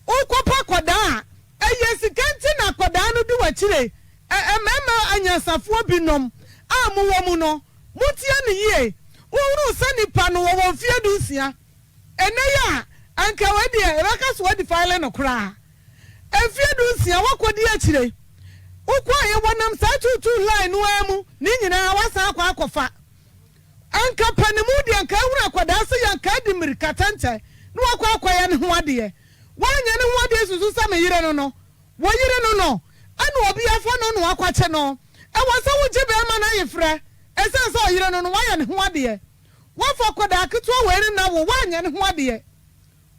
F: wokɔpɛ akwadaa a, ɛyɛ sika nti na akwadaa no di w'akyire. Ɛ mmarima anyansafoɔ binom a mowɔ mu no, montie no yie. Wohunu sɛ nipa no wɔwɔ mfeɛ dunsia. Ɛnnɛ yi a, anka wei deɛ yɛbɛka sɛ wɔadifile no koraa. Mfeɛ dunsia woakɔdi akyire. Wokɔeɛ wɔnam saa tuutuu line no ara mu ne nyinaa woasan akɔ akɔfa. Anka panimu deɛ anka ahunu akwadaa sɛ yɛ anka adi mmirika tɛntɛ na wakɔ akɔyɛ ne ho adeɛ. Woanyɛ ne ho adeɛ susu sɛ me yere no no. Wo yere no no ɛna obi afa no na wakwakye no. Ɛwɔ sɛ wogye bɛɛma no ayefrɛ ɛsiane sɛ ɔyere no no woayɛ ne ho adeɛ. Woafa akwadaa ketewa wei no na wo woanyɛ ne ho adeɛ.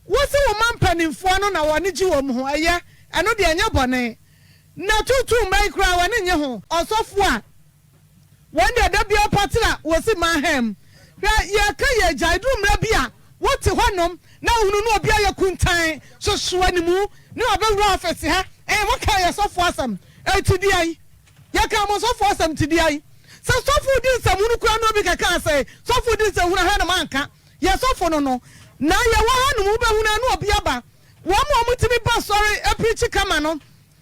F: Wose wo mma mpaninfoɔ no na wɔn gye wɔn ho, ɛyɛ, ɛno deɛ ɛnyɛ bɔne. Na tuutuu mma yi koraa wɔn nnye ho. Ɔsɔfoɔ a wɔn deɛ da biara patra wɔsi Manheim. Hwɛ, yɛka yɛgyae, duru mmerɛ bi a wote hɔ nom na wohunu na obi ayɛ kuntann, soso animu ne wabɛwura office ha, ɛɛ mokaa yɛ sɔfoɔ asɛm, ɛti deɛn? Yɛkaa mo sɔfoɔ asɛm ti deɛn? Sɛ sɔfo di nsɛmhunu koraa na obi kɛkaa sɛ sɔfo di nsɛmhunu a hɛn na manka. Yɛ sɔfo no no na yɛwɔ ha nom wobɛhunu a na obi aba. Wɔn a wɔtumi ba asɔre apirikyi kama no, ɛhɔ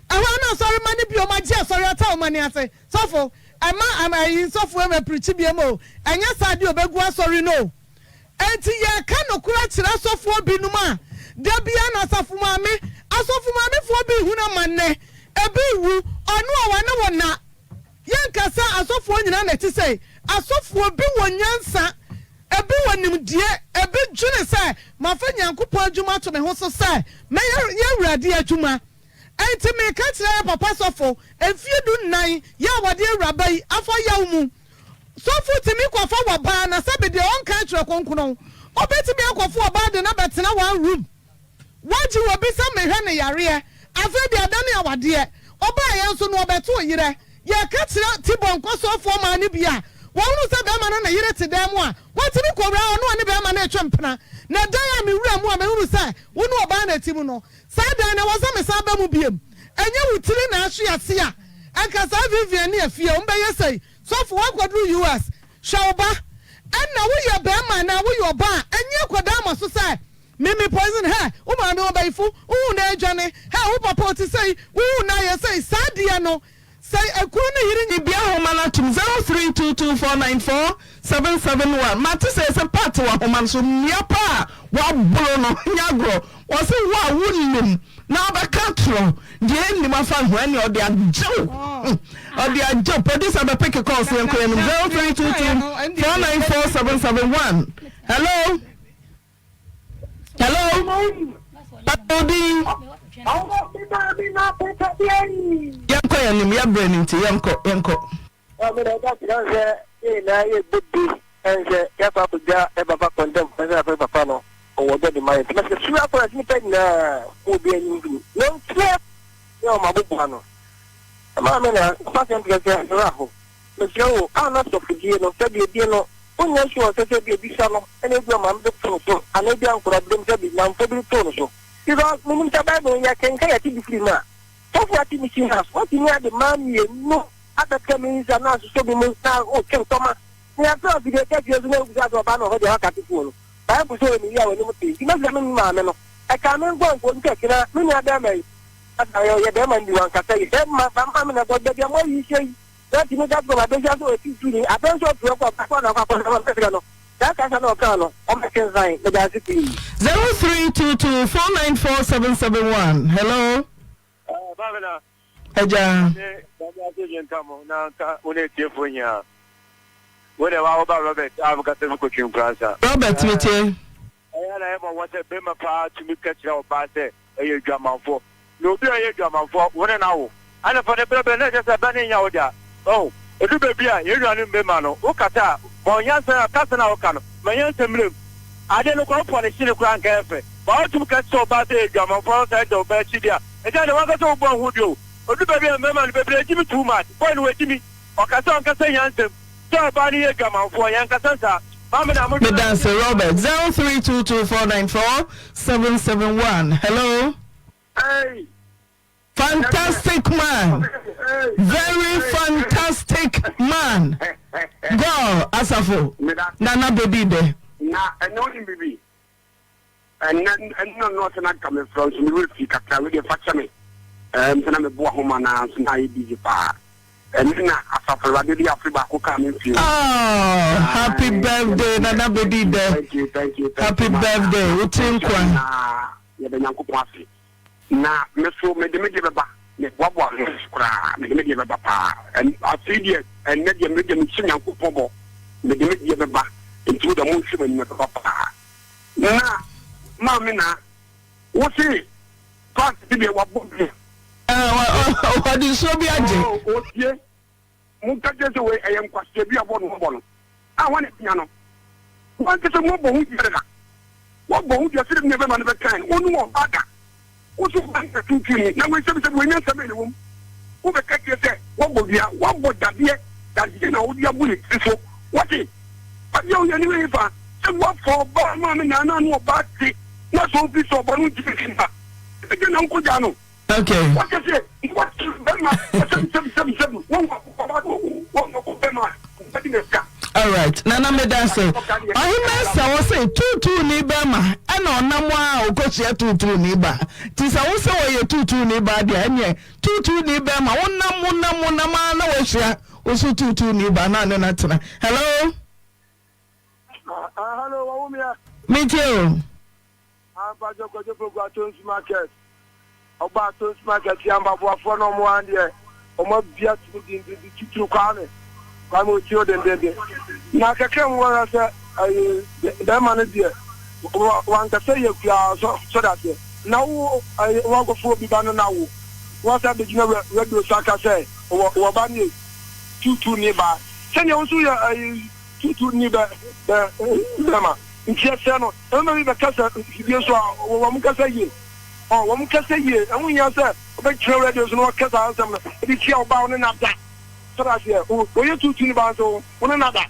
F: ara na asɔre mma no biom agye asɔre ata wɔn ani ase. Sɔfo, ɛmma ayi sɔfo mmɛpirikyi biom o, ɛnyɛ saa deɛ ɔbɛgu asɔre no o. Enti yɛreka nokorɛ kyerɛ asɔfoɔ binom a, da biara na asafo maame, asɔfo maamefoɔ bi rehunu amanne, ebi rewu, ɔno a wɔne wo nna. Yɛnka sɛ asɔfoɔ nyinaa na ɛte sei. Asɔfoɔ bi wɔ nyansa, ebi wɔ nimdeɛ, ebi dwene sɛ, Mafa Nyankopɔn adwuma ato me ho so sɛ mɛyɛ yɛn Awurade adwuma. Enti meka kyerɛ yɛn papa sɔfo, mfeɛ dunnan yɛ a wɔde awuraba yi afa yaw mu. Sɔfo tumi kɔfa wɔbaa na sɛbe deɛ ɔnka Twerɛ Kronkron. Ɔbɛtumi akɔfa ɔbaa de no abɛtena one room. Wagye obi sɛ mehwɛ no yareɛ, afei deɛ adane awadeɛ. Ɔbaeɛ nso no ɔbɛtoo yerɛ. Yɛka kyerɛ Tibor nkɔsoɔfoɔ maa no bi a, wɔhunu sɛ bɛrima no ne yere te dan mu a, wɔtumi kɔwura hɔ ne ɔne bɛrima no retwe mpena. Na dan a mewura mu a mehunu sɛ wo ne ɔbaa na ɛte mu no, saa dan no ɛwɔ sɛ mesan ba mu biom. Ɛnyɛ wo tiri na ahwe ase a, anka saa Vivian ne Afie wɔbɛyɛ sei. Sɔfo woakɔduru US, hwɛ wo ba. Ɛnna woyɛ bɛrima anaa woyɛ ɔbaa a, ɛnyɛ akwadaa ma so sɛ Me me poison hɛ wo maame ɔbayifo wohu na adwane hɛ wo papa ɔte sei wohu na ayɛ sei saa deɛ no sɛ ekunu ne yere
C: Bia ahoma no atom 0322494771 mate sɛ yɛsɛ Pat wɔ ahoma no so nua pa a waboro no nyɛ agorɔ wɔse wo a wonnim na wobɛka atorɔ deɛ ɛnnim afa ho ɛneɛ ɔde agyew ɔde agyew producer bɛpeke calls yɛnkɔ yɛnim 0322494771 hello Hello, papa odin. Yɛnkɔ yɛn anim, yɛbrɛ no nti yɛnkɔ yɛnkɔ.
E: Mesrɛ wo, a na sɔfodie no, sɛdeɛ ebie no, wonyɛ sure sɛ sɛdeɛ ebisa no na ebia ɔmaame de to no so anaa ebia nkwadaa-berem sɛbi nnamfoɔ bi de too no so. Because menim sɛ Bible no yɛkenkan yɛte bi firi mu a, sɔfo ate me si house, watumi ade mmaa mmienu abɛka me nsa na asosɔ bi mu na wotwe ntɔma. Na yɛafrɛ afidie kɛseɛ so na wobisa sɛ ɔbaa no wɔ hɔ deɛ waka te fuo no. Bible sɛ ɔyɛ ne yie a w'anim te. Nti mɛsrɛ me maame no, ɛkaa me nko ankuo nti ɛkyena me nua bɛrima yi, asa ɔyɛ bɛrima no bi wankasa yi, bɛrima, maame na baabi a moayi hyɛ yi, Na tumi ka kyerɛ ɔbabesia sɛ ɔyɛ tuutuuni, afei nso ɔpere kɔ ɔba kɔ na ɔkɔ akɔsra ma mɛsrɛ no. Saa kasa no a ɔkaa no, ɔmmɛkensan. Meda ase pii.
C: 0322494771 hello.
I: Babena.
C: Agya.
I: Nyame nyame asomdwe nka mo na nka wo ne atiefoɔ nyinaa. Wo deɛ wa wo ba Robert a mekasa fi Kotwi Nkoransa.
C: Robert metie.
I: Ɛyɛ a na ɛyɛ mmɔbɔ sɛ barima paa tumi ka kyerɛ ɔbaa sɛ ɔyɛ adwamanfoɔ. Na obi a ɔyɛ adwamanfoɔ, wo ne no awo. Anɔpa no berɛberɛ na ɛkyerɛ sɛ bɛ no nyɛ wo dea. Wahu? Ɛdu baabi a, yɛn nuanom mmarima no, wokasa a, ma wo nyansa a, kasa no a woka no, ma nyansa mmra mu. Adeɛ no koraa, wopɔ no hye no koraa anka ɛyɛ fɛ. But wotumi ka kyerɛ ɔbaa sɛ ɔyɛ adwamanfoɔ na wosan gya ɔbaa akyi deɛ a, ɛnkyɛ deɛ w'ankasa wobɔ wo ho dua o. Ɛdu baabi a mmarima no bebree gyimi too much. Boy no wagyimi. Ɔkasa a ɔnkasa nyansam. Sɛ ɔbaa no yɛ adwamanfoɔ, yɛnkasa saa. Maame na mo.
C: Medase Robert 0322494771 hello.
I: Hey.
C: Fantastic man very fantastic man God asafo nana bedi dɛ.
I: Na ɛnɛ wonim bibi ɛnɛ ɛnna no ɔsɛ na nka mefrɛ nso me werɛ fi kakra wei deɛ fa kyɛ me ɛɛ sɛ na meboa ho ma na nso na ayɛ busy paa ɛnɛ na asafo awurade de afe baako kaa me mfie
C: Oh, happy birthday nana bedi dɛ
I: thank you thank you thank
C: happy
I: you ma
C: birthday wo tiri nkwa.
I: na yɛda Nyankopɔn ase Na me nso, mede me deɛ bɛba, meboaboa me ho koraa, mede me deɛ bɛba paa. Ɛn, afei deɛ, ɛnnɛ deɛ, me deɛ mehyɛ Nyankopɔn bɔ, mede me deɛ bɛba, nti mo deɛ monhwɛ m'anim, ɛbɛba paa. Na, maame na, wo se, pass bi deɛ wabɔ bi.
C: Ɛɛ, ɔde nsuo bi agye.
I: Oo, otie. Monka nkyerɛ sɛ wei ɛyɛ nkwasea bi a wɔbɔ no wɔbɔ no a hwan na ebenya no? Wo ankasa mu abɔ ho dua dada. Woabɔ ho dua sɛdeɛ me nuabarima no bɛkae no, wo ne ɔbaa da. Wo nso ɔbaa no yɛ tuutuuni, na wei sɛbisɛbi wei nyansa bɛn na ɛwɔ mu? Wobɛka kyerɛ sɛ woabɔ dua, woabɔ dadeɛ, dadeɛ na wode abu ne tiri so. Woate? Adeɛ a woyɛ no wei fa sɛ woafa ɔbaa maame na anaa ne ɔbaa te na sɛ obi sɛ ɔba no ntumi nsi mma. Ɛgya na wokɔgyaa no.
C: Okay.
I: Wɔkyɛ sɛ wɔte bɛma sɛbi sɛbi sɛbi sɛbi wɔn wɔ ɔba wɔn wɔ bɛma wɔde na sika.
C: Alright, nana meda ase. Ɔhema sɛ wɔ se tuutuu ni bɛma ɛna ɔnam a ɔkɔhyia tuutuu ni ba. Nti sɛ wo sɛ wɔyɛ tuutuu ni ba deɛ ɛneɛ tuutuu ni bɛma wonam wonam wonam a na wahyia wo so tuutuu ni ba na ne no atena. Hello.
J: Hello, Wawumia.
C: Metie o.
J: Ah mpakyɛw Kwadwo Poku Atonsu market ɔba Atonsu market yɛ mpaboafoɔ na ɔmo an deɛ ɔmo abia tumi dendenden titiri Kwame Kwame otie o dendenden na kɛkɛ mu wɔhwɛ sɛ ɛyi bɛrima no deɛ wankasa yɛ kuraa sɔ sɔ daseɛ na wo ɛyi wankɔfo obi ba no na wo wasa bɛgyina radio so aka sɛ wɔ wɔ ba no yɛ tutu ne ba sɛnea wo nso yɛ ɛyi tutu ne bɛ bɛ bɛrima nti ɛsɛ no Mmarima bi bɛkasa mfidie so a, wɔn kasa yie. Ɔ, wɔn kasa yie. Ɛho hia sɛ wobɛgyina radio so na wɔka saa nsɛm no de tia ɔbaa wo ne no ada. Sɛ aseɛ, wɔyɛ tuutu ne baa nso wo ne no ada.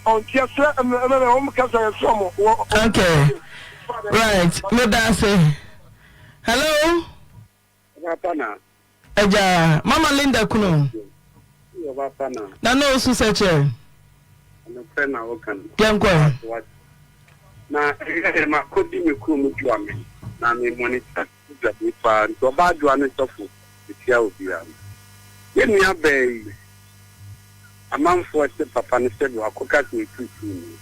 J: Ɔ, nti yɛsrɛ mmarima wɔn kasa yɛsrɛ wɔn. Wɔ,
C: Okay, right, meda ase. Hello.
K: Ɔba na.
C: Agya, Mama Linda kunu.
K: Ɔba pa na.
C: Na na osu sɛ kyerɛ.
K: Nokorɛ na woka no.
C: Yɛnkɔ ɛ.
K: Na ɛyɛ dɛ makɔdi me kurom dwoa me na me monitor dwa bi paa nti ɔbaa dwoa ne sɔfo mekyia obiara. Yɛn nua baa yi amanfoɔ se papa no sɛbi wakɔka sɛ ɔtuutuu ni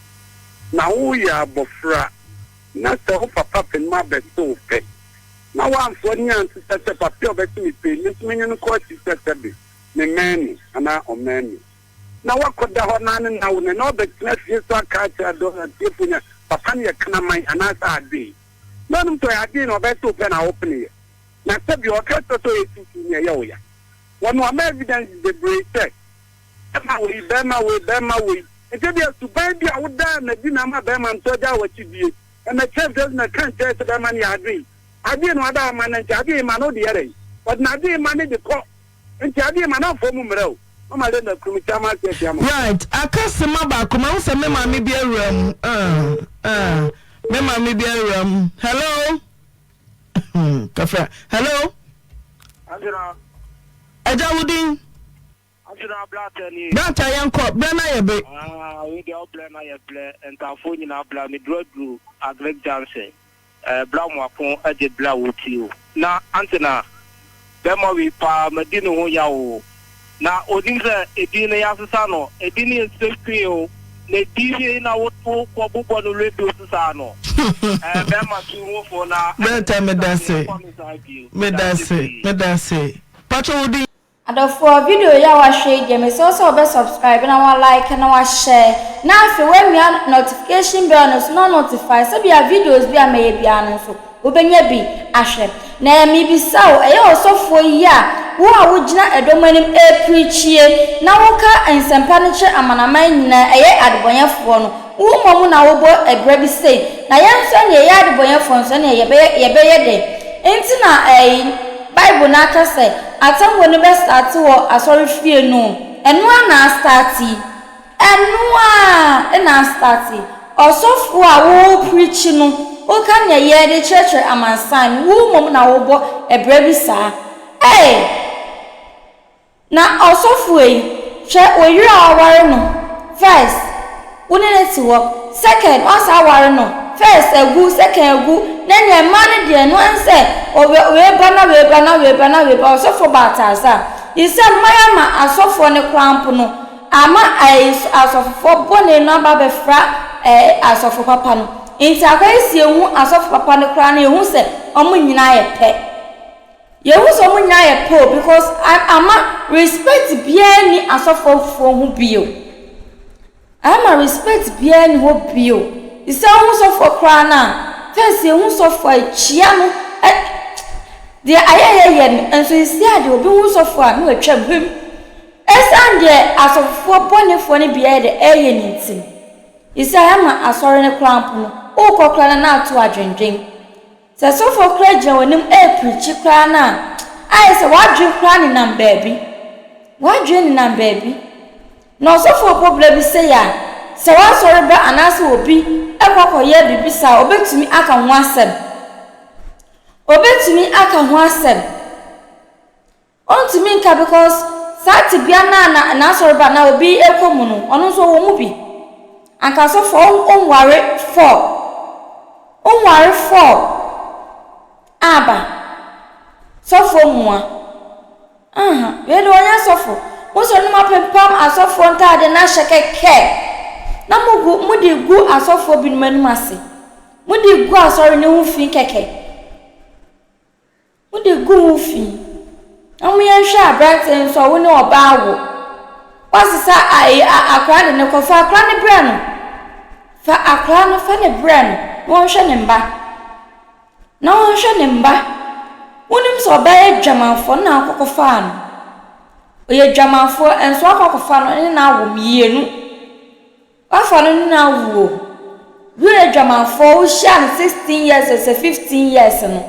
K: na woyɛ abɔfra na sɛ wo papa panin abɛse wo pɛ Na wamfa ani ansesa sɛ papa yi a ɔbɛte me pɛ yi, me nso menye no kɔ akyi sɛ sɛbe memmɛn no anaa ɔmmɛn me. Na wakɔda hɔ na ne nna awo no, na ɔbɛtena fie so aka akyerɛ adɔ atiefo nyinaa, papa no yɛ kraman anaasɛ adee. Na ɔnom sɛ ɔyɛ adee na ɔbɛte wo pɛ na wopeneeɛ. Na sɛbe ɔka kyerɛ sɛ ɔyɛ tuutuu ni ɛyɛ wo ya. Wɔno ama evidences bebree sɛ bɛrima wei, bɛrima wei, bɛrima wei. Nti ebia suban bi a wodaa no adi na ama bɛrima no nso agyaa w'akyi die. Ɛmɛkyerɛ sɛ mɛka nkyerɛ sɛ bɛrima no yɛ adwene. Adwene no ada ama no nti adwene ma no de yɛ dɛn? Ɔde n'adwene ma no de kɔ nti adwene ma no amfa mu mmerɛ o. Mama Linda kuru me kyama ase atia mo.
C: Right, aka sema baako mahu sɛ me maame bi awura mu ah ah me maame bi awura mu hello kafra hello.
J: Angela.
C: Ɛgya wo din.
J: Afei brata nie.
C: Brata yɛnkɔ, brɛ na yɛ be.
J: Ah wei deɛ wo brɛ na yɛ brɛ, Ntafoɔ nyinaa bra, me duru aduru Agric junction eh, bra mo ako agye bra wo ti o. Na ante na bɛma wei paa madi ne ho yaw o, na onim sɛ edin no yasesa no, edin no yɛ Slay Queen o, na edin wei na wo wo kɔ bobɔ no radio so saa no eh, bɛma tu ho fo na
C: Brata medase,
J: ɛnkɔ no saa bio,
C: medase,
J: medase pii.
C: medase. Pacho wo din?
A: Adɔfoɔ, video yi a wahwɛ yi deɛ mesrɛ wo sɛ wobɛ subscribe na wa like na wa share na afei woamia notification bell no so na notify sɛbia videos bi a mɛyɛ biara no nso wobɛnya bi ahwɛ. Na mebisa wo, ɛyɛ ɔsɔfoɔ yi a wo a wogyina ɛdɔm anim ɛrepreachie na woka nsɛmpa no kyerɛ amanaman nyinaa ɛyɛ adebɔnyɛfoɔ no, wo mmom na wobɔ abira bi sei, na yɛn nso ɛneɛ yɛyɛ adebɔnyɛfoɔ nso ɛneɛ yɛbɛyɛ yɛbɛyɛ dɛn? Nti na ɛyi Bible no aka sɛ atemmuo no bɛstarte wɔ asɔrefie no o, ɛno ara na astarte yi, ɛno ara na astarte. Ɔsɔfoɔ a worepreachi no, woka nea yɛde kyerɛkyerɛ amansan no, wo mmom na wobɔ abira bi saa. Ei! Na ɔsɔfoɔ yi, hwɛ wo yere a waware no first, wo ne no te hɔ, second woasan aware no, first agu, second agu, na nea mmaa no deɛ ɛno ara ne sɛ wei ba na wei ba na wei ba na wei ba, ɔsɔfoɔ Baltasar, yi sɛ mma yɛama asɔfoɔ no koraa mpo no, ama ɛɛ asɔfofoɔ bɔne no aba abɛfra ɛɛ asɔfo papa no, nti akɔyɛ sɛ yɛhu asɔfo papa no koraa no yɛhu sɛ wɔn nyinaa yɛ pɛ. Yɛhu sɛ ɔmo nyinaa yɛ pɛ o because ama respect biaa nni asɔfoɔ foɔ ho bio. Ama respect biaa nni hɔ bio. Te sɛ wohu sɔfoɔ koraa no a, first yɛhu sɔfoɔ a yɛkyia no ɛ deɛ ayɛ yɛ yɛ no nso seesei a deɛ obi hu sɔfoɔ a na watwam hwim. Ɛsiane deɛ asɔfofoɔ bɔnefoɔ no bi ɛyɛ dɛ ɛyɛ no nti no. Seesei ama asɔre no koraa mpo no, wokɔ koraa no na ato adwendwen. Sɛ sɔfoɔ koraa gyina w'anim repreakyi koraa no a, ayɛ sɛ w'adwene koraa nenam baabi. W'adwene nenam baabi. Na ɔsɔfoɔ bɔ bra bi sei a, sɛ w'asɔre ba anaasɛ obi kɔ kɔyɛ biribi saa a, ɔbɛtumi aka ho asɛm. Ɔbɛtumi aka ho asɛm. Ɔntumi nka because saa tebea no a na n'asɔreba anaa obi rekɔ mu no, ɔno nso ɔwɔ mu bi. Anka asɔfoɔ ɔnware four, ɔnware four aba sɔfoɔ mua. Aha, wei de ɔnyɛ sɔfo. Mo sɔre no mo apempam asɔfoɔ ntaade no ahyɛ kɛkɛ na mo gu mo de gu asɔfoɔ binom anim ase. Mo de gu asɔre no ho fi kɛkɛ. Wode gu ho fi. Na mo yɛnhwɛ aberanteɛ nso a wo ne ɔbaa wo. Woasesa a a akora de no kɔ. Fa akora no brɛ no. Fa akora no fa no brɛ no na ɔnhwɛ ne mma. Na ɔnhwɛ ne mma. Wonim sɛ ɔbaa yɛ dwamanfoɔ no na akɔ kɔfaa no. Ɔyɛ dwamanfoɔ nso akɔ akɔfa no ne no awo mmienu. W'afa no nyinaa wu o. Wura adwamanfoɔ wo hyia no 16 years ɔsɛ 15 years no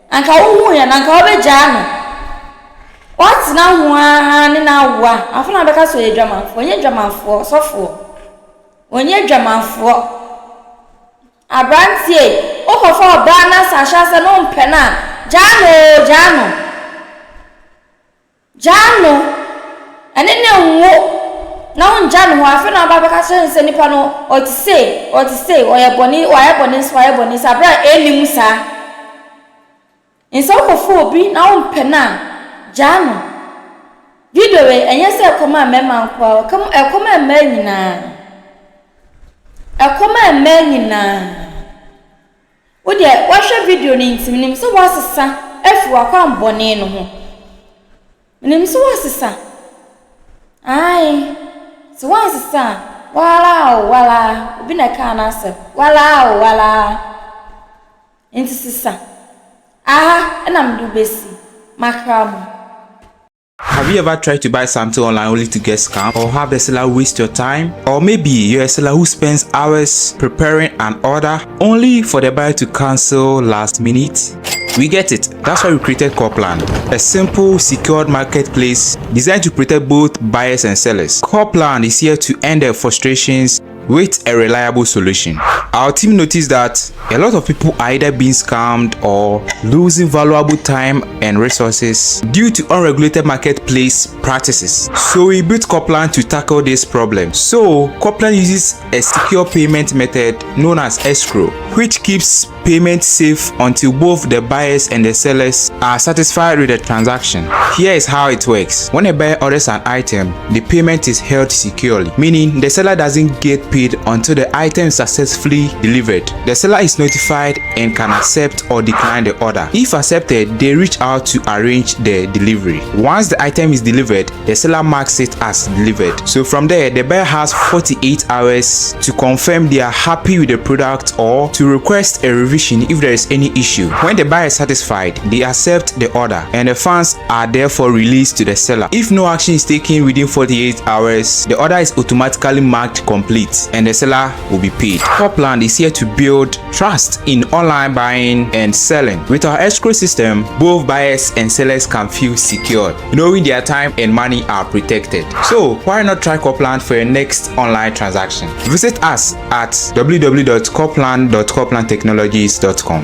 A: anka wo hu yɛ no anka wo bɛ gyaa no w'atena ho aa ne no awo a afei na wobɛka sɛ ɔyɛ adwamanfoɔ ɔnyɛ adwamanfoɔ ɔsɔfoɔ ɔnyɛ adwamanfoɔ abranteɛ wokɔfa ɔbaa no asa ahyɛ asɛ no mpɛ no a gyaa no o gyaa no. Gyaa no, ɛne no nwo, na wongya no hɔ, afei na waba abɛka kyerɛ no sɛ nipa no ɔte sei, ɔte sei, ɔyɛ bɔne, wayɛ bɔne nso, wayɛ bɔne nso, aberɛ a ɛnni mu saa. Nsɛ wokɔfa obi na wompɛ no a, gyaa no. Video wei, ɛnyɛ sɛ ɛkɔma mmarima nko ara, ɛkɔma mmaa nyinaa. Ɛkɔma mmaa nyinaa. Wo deɛ woahwɛ video no nti menim sɛ woasesa afiri w'akwammɔne no ho. Menim sɛ woasesa. Ae, sɛ woansesa a, walaa o walaa, obi na ɛkaa n'asɛm, walaa o walaa. Nti sesa. Aha na mede wo bɛsi, makra mo.
L: Have you ever tried to buy something online only to get scammed or have the seller waste your time? Or maybe you're a seller who spends hours preparing an order only for the buyer to cancel last minute? We get it. That's why we created Corplan, a simple, secured marketplace designed to protect both buyers and sellers. Corplan is here to end the frustrations with a reliable solution. Our team noticed that a lot of people are either being scammed or losing valuable time and resources due to unregulated marketplace practices. So we built Coplan to tackle this problem. So Coplan uses a secure payment method known as escrow, which keeps payment safe until both the buyers and the sellers are satisfied with the transaction. Here is how it works. When a buyer orders an item, the payment is held securely, meaning the seller doesn't get paid until the item is successfully delivered. The seller is notified and can accept or decline the order. If accepted, they reach out to arrange the delivery. Once the item is delivered, the seller marks it as delivered. So from there, the buyer has 48 hours to confirm they are happy with the product or to request a revision if there is any issue. When the buyer is satisfied, they accept the order and the funds are therefore released to the seller. If no action is taken within 48 hours, the order is automatically marked complete and the seller will be paid. Copland is here to build trust in online buying and selling. With our escrow system, both buyers and sellers can feel secured, knowing their time and money are protected. So why not try Copland for your next online transaction? Visit us at www.copland.coplandtechnologies.com.